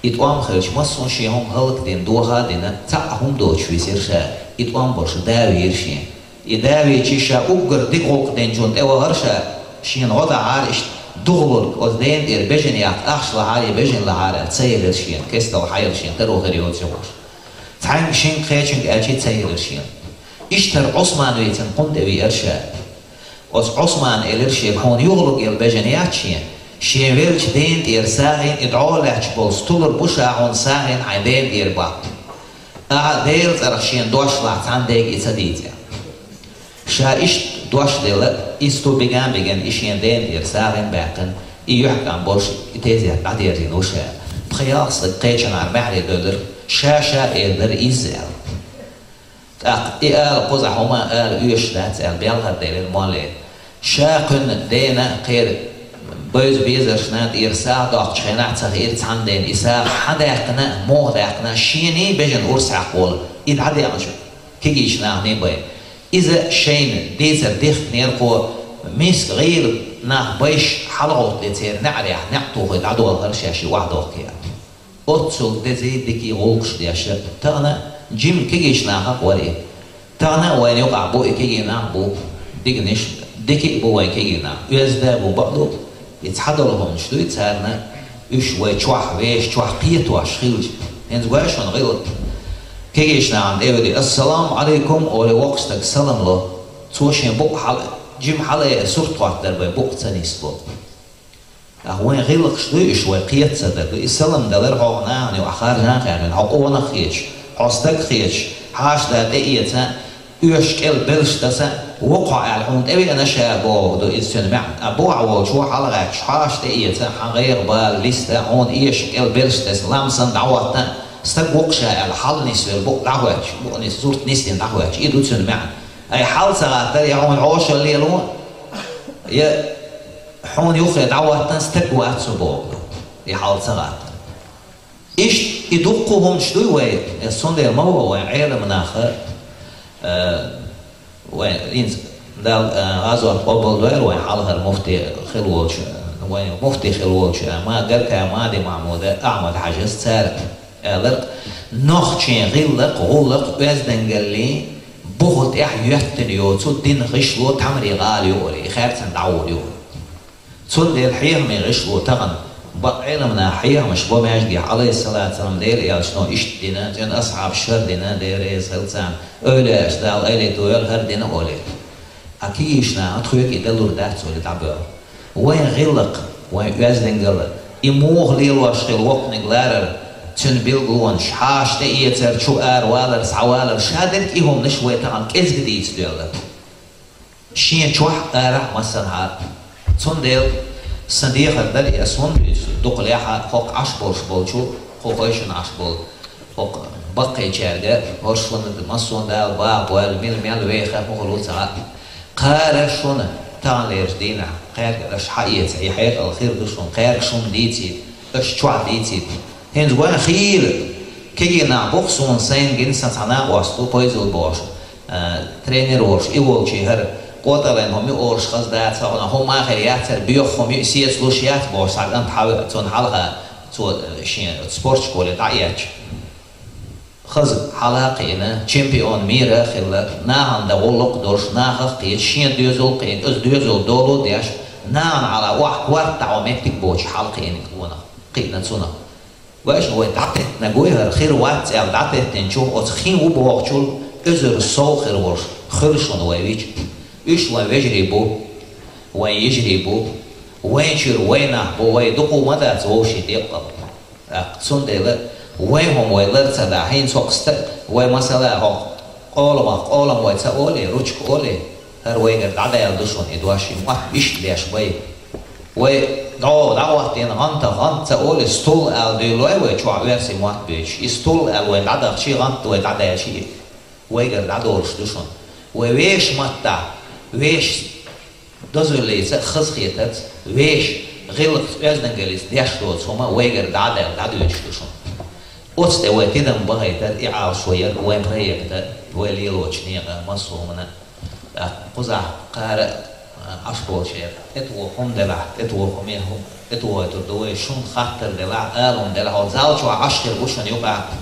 И тӀом хилча, массо а шен хӀума хӀаллакдина, доха а дина, цхьа а хӀума доцуш висира ша. И тӀом болуш да вийра шен. И да вийча, ша уггар дика гӀуллакх динчунна тӀевахара ша, шена гӀо дахьара иштта духалург, оцу дена тӀера бежана яккха ахча лахьара я бежана лахьара аьлла, ца елира шена, кестал хьаелла шена, таро хир йоцу юкъаш. Цхьаьнга, шинга, кхечуьнга аьлча а ца елира шена. Иштта хӀара Ӏусман вийцина кхунна тӀе веара ша. Оцу Ӏусмана элира шега: «Хьуна юхалург елла бежана яц шена. Шен веллачу дена тӀера сагӀина, и дӀо лаьтташ болу стулар бу ша хьуна сагӀина хьайн дена тӀера баккха. Ахьа Делан цӀарах шена дош лахь, цхьана дега и ца дийца». Ша иштта дош делла, и сту биган-биган и шен дена тӀера сагӀина баьккхина, и юьхькӀам болуш и тезет дӀадерзийна ву ша. Пхи-ялх стаг кхечанхьара маьхьарий девлира, ша-ша эр дара изза аьлла. ТӀаккха и ала кхузахь хӀума ала оьшуш дац аьлла, белхар делира молле. Ша кхуьнан дена кхеран бевза безаршна тӀера сагӀа доккхучу хенахь ца хиира цхьана дена и сагӀа хьан даьккхина, муха даьккхина, шений бежана урс хьаькхволу, и дӀадеанчу кегийчу наханий бен. Иза шайна дийцар дихкинера кхо, миска гӀийла нах байш хьалагӀовттале церан неӀарехь, неӀ тухий дӀадолхара шаьш и охьадоккхий аьлла. Оццул дезий, дикий гӀуллакхаш деш, тахана жима кегийчу нахах вара и. Тахана а вайна юкъахь бу и кегий нах бу, дигнаш, дика а бу вайн кегий нах, оьзда а бу, бакъду, и цхьадолу хӀуманаш дуй царна, уьш вай чохь, вешан чохь кхетош хилча. ХӀинца гой шуна гӀиллакх. Кегийчу нахана тӀе а вуьтий: «Ассаламу Ӏалайкум», — олий, воккха стаг салам ло. Цо шен букъ хьала, жима хьала а сурт хӀоттадар бен букъ ца нисло. Ахьа вайн гӀиллакхаш дуй уьш, вай кхета ца дара ду. И салам далар хьо нахана юкъахь харжа а хаьржина, хьо къонах а хеташ, хьо стаг а хеташ, хьаша да тӀеэца, оьшуш кӀел белш даса, вокхо аьлла, хьуна тӀевеана ша боху ду иза цуьнан маьӀна. Ткъа бухахь волчо хьалагӀаьтташ, хьаша тӀеэца, хьан гӀайгӀа бала листа, хьуна эшаш кӀел белш даса, лам санна дӀахӀотта, стаг ву-кх ша аьлла, хьала нисвелла букъ дӀахӀоьттуш, букъ нис-, сурт нисдина дӀахӀоьттуш, и ду цуьнан маьӀна. Ай хьал ца гӀаттара, я хьуна хьошалла лело, я хьуна юххе дӀахӀоттан стаг вац со боху ду, и хьал ца гӀаттара. Иштта и дуккха хӀуманаш дуй вай, э, цундела ма ву вайн Ӏеламнаха, э, вайн хӀинца Дала, э, гӀазот къобалдойла вайн хьалхара муфти хила волчу, э, вайн муфти хила волчу, э, ма-, Гаркаев Мади-Махьмуда, Ахьмад-Хьаьжас цара, Аьлар, нохчийн гӀиллакх, гӀулакх, оьздангаллин буху тӀехь йоьттина йоцу дин гӀишло Тамарин гӀала ю олий, и хаьрцина дӀагӀур ю. Цундела хьехамийн гӀишло тахана бакъ Ӏеламнаха хьехамаш бо маьждигехь, Ӏалайхиссалату вассалам, Делан элчано иштта дина, цуьнан асхьабаша хӀара дина, Дела реза хила царна, эвлаяаш Дала элийта войла хӀара дина олий. А кегийчу наха тхоьга и далур дац олий дӀабоьлху. Вайн гӀиллакх, вайн оьздангалла, и муха лелош хила воккханиг ларар, цуьнан билгалонаш, хьаша тӀеэцар, чу ара валар, схьавалар, шадерг и хӀуманаш вай тахана кӀезга дийца доьлла. Шен чохь, арахь, массанхьа. Цундела сан дехар дара, ас хӀунда дуьйцу, дукха лаьхьа хӀокху Ӏаш болуш болчу, кху хойшина Ӏаш болу, хӀокху баккхийчаьрга, хӀорш хӀунда массо а Дала баха бойла, мила мел веха мухха ву ца хаьа. Кхара шуна таханлерчу дийнахь, кхаьрга аша хьаэца, и хьекъал хир ду шуна, кхаьрга шуна дийцийта, аша чохь дийцийта. ХӀинца вайн хийла кегий нах бу-кх суна, сайна гина, сан цхьа накъост ву, Пойзал бохуш, а, тренер волуш, и волчий хӀара, къотӀаллин хӀума ю олуш хаза дац, хӀуна хӀума а хир яцара, боьха хӀума ю, сецалуш яц бохуш, цхьа кӀант хьавеа, цунна хьалха, цо, э, шен спортшколе дӀаэцча. Хаза хьала а кхиъна, чемпион мира а хилла, нахана дан гӀуллакх а долуш, нахах а кхеташ, шен доьзал а кхиъна, иза доьзал долу а деш, нахана хьала охьа корта дӀа меттиг боцуш хьалакхиъниг ванах, кхиъна цунах. Вайша вай дӀатеттинарг ву хӀара, хир вац аьлла дӀатеттинчух оцу хин ву бохучул, уьзар сов хир волуш, хуьлу шуна вай вича. Уьш вайн вежарий бу, вайн йижарий бу, вайн чуьра вай нах бу, вай дукха ма дац вовшийн декъал. ТӀаккха цундела вайн хӀума вай лар ца дахь, хӀинца хӀокху стаг, вай масала хӀокху къоламах къолам вай ца олий, ручка олий, хӀара вайгара дӀадаьлла ду шуна и дош, и мотт иштта деш бай. Вай дӀо дӀахӀоттийна гӀантах гӀант ца олий, стул ала дуьйлой вай чохь, оьрси мотт буьйцуш. И стул аьлла вай дӀадахчий, гӀант вай дӀадаьлчий, вайгара дӀадолуш ду шуна. Вай вешан маттахь, вешан дозаллица а, хазахетарца, вешан гӀиллакхца, оьздангаллица деш доцу хӀума вайгара дӀа а даьлла, дӀадоьдуш ду шуна. Оцу тӀе вай тидам бахайтар, и Ӏалашо яр вайн проекта, вай лелочу некъан массо а хӀуманна. ТӀаккха кхузахь кхара, а, Ӏаш болчеран тӀетоха хӀума делахь, тӀетоха хӀума, тӀетохуьйтур ду вай, шуна хаттар делахь, ала хӀума делахь, хьо зал чохь Ӏаш хир бу шуна юкъахь.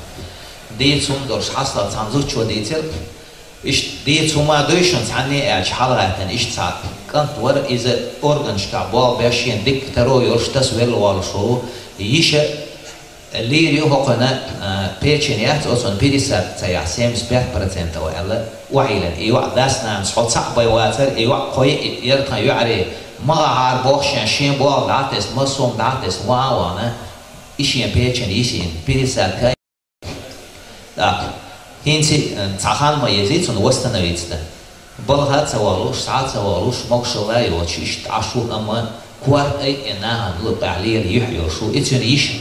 Дийца хӀума долуш хьастагӀа цхьана зудчо дийцира. Иштта дийца хӀума дуй шуна цхьанне а аьлча, хьалагӀаьттина иштта цхьа кӀант вара, иза органашкахь болх беш, шена дикка таро йолуш, тасавелла волуш ву, йиша лийр ю хӀокхуьнан, а, печень яц, оцунна пересадка ца яхь, семьдесят пять процентов аьлла, охьайиллина. И йоӀ дас-нанас хьо цхьаъ бен вацара, и йоӀ кхо яр тхан йоӀарий, ма гӀахьара боху шен, шен болх дӀа а тесна, массо а хӀума дӀа а тесна, ван а вахана, и шен печень йисина, пересадка. ТӀаккха хӀинца, э, цхьа хан ма езий цунна восстановиться дан. Балха а ца вахалуш, схьа а ца вахалуш, могушалла а йоцуш, иштта Ӏаш ву, амма корта а, и нахана луъу тӀехь лела юьхь йолуш ву. И цуьнан йиша,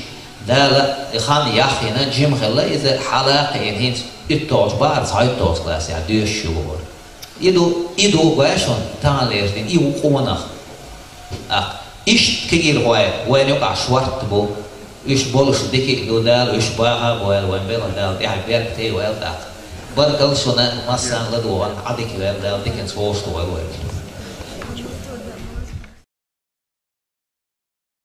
Дала и хан яхйина, жима хилла иза, хьала а кхиъна, хӀинца уьтталгӀачу бахьара цхьайтталгӀачу классехь доьшуш ю вахара. И ду, и ду, гой шуна, таханлерчу дийнахь, и ву къонах. ТӀаккха иштта кегийрхой вайна юкъахь шортта бу. Уьш болуш дика а ду, Дала уьш баха а бойла, вайн белхан Дала тӀаьхьа беркате а йойла тӀаккха. Баркалла шуна, массарна ладогӀарна, Ӏа дика йойла Дала, диканца вовшахтохойла вай.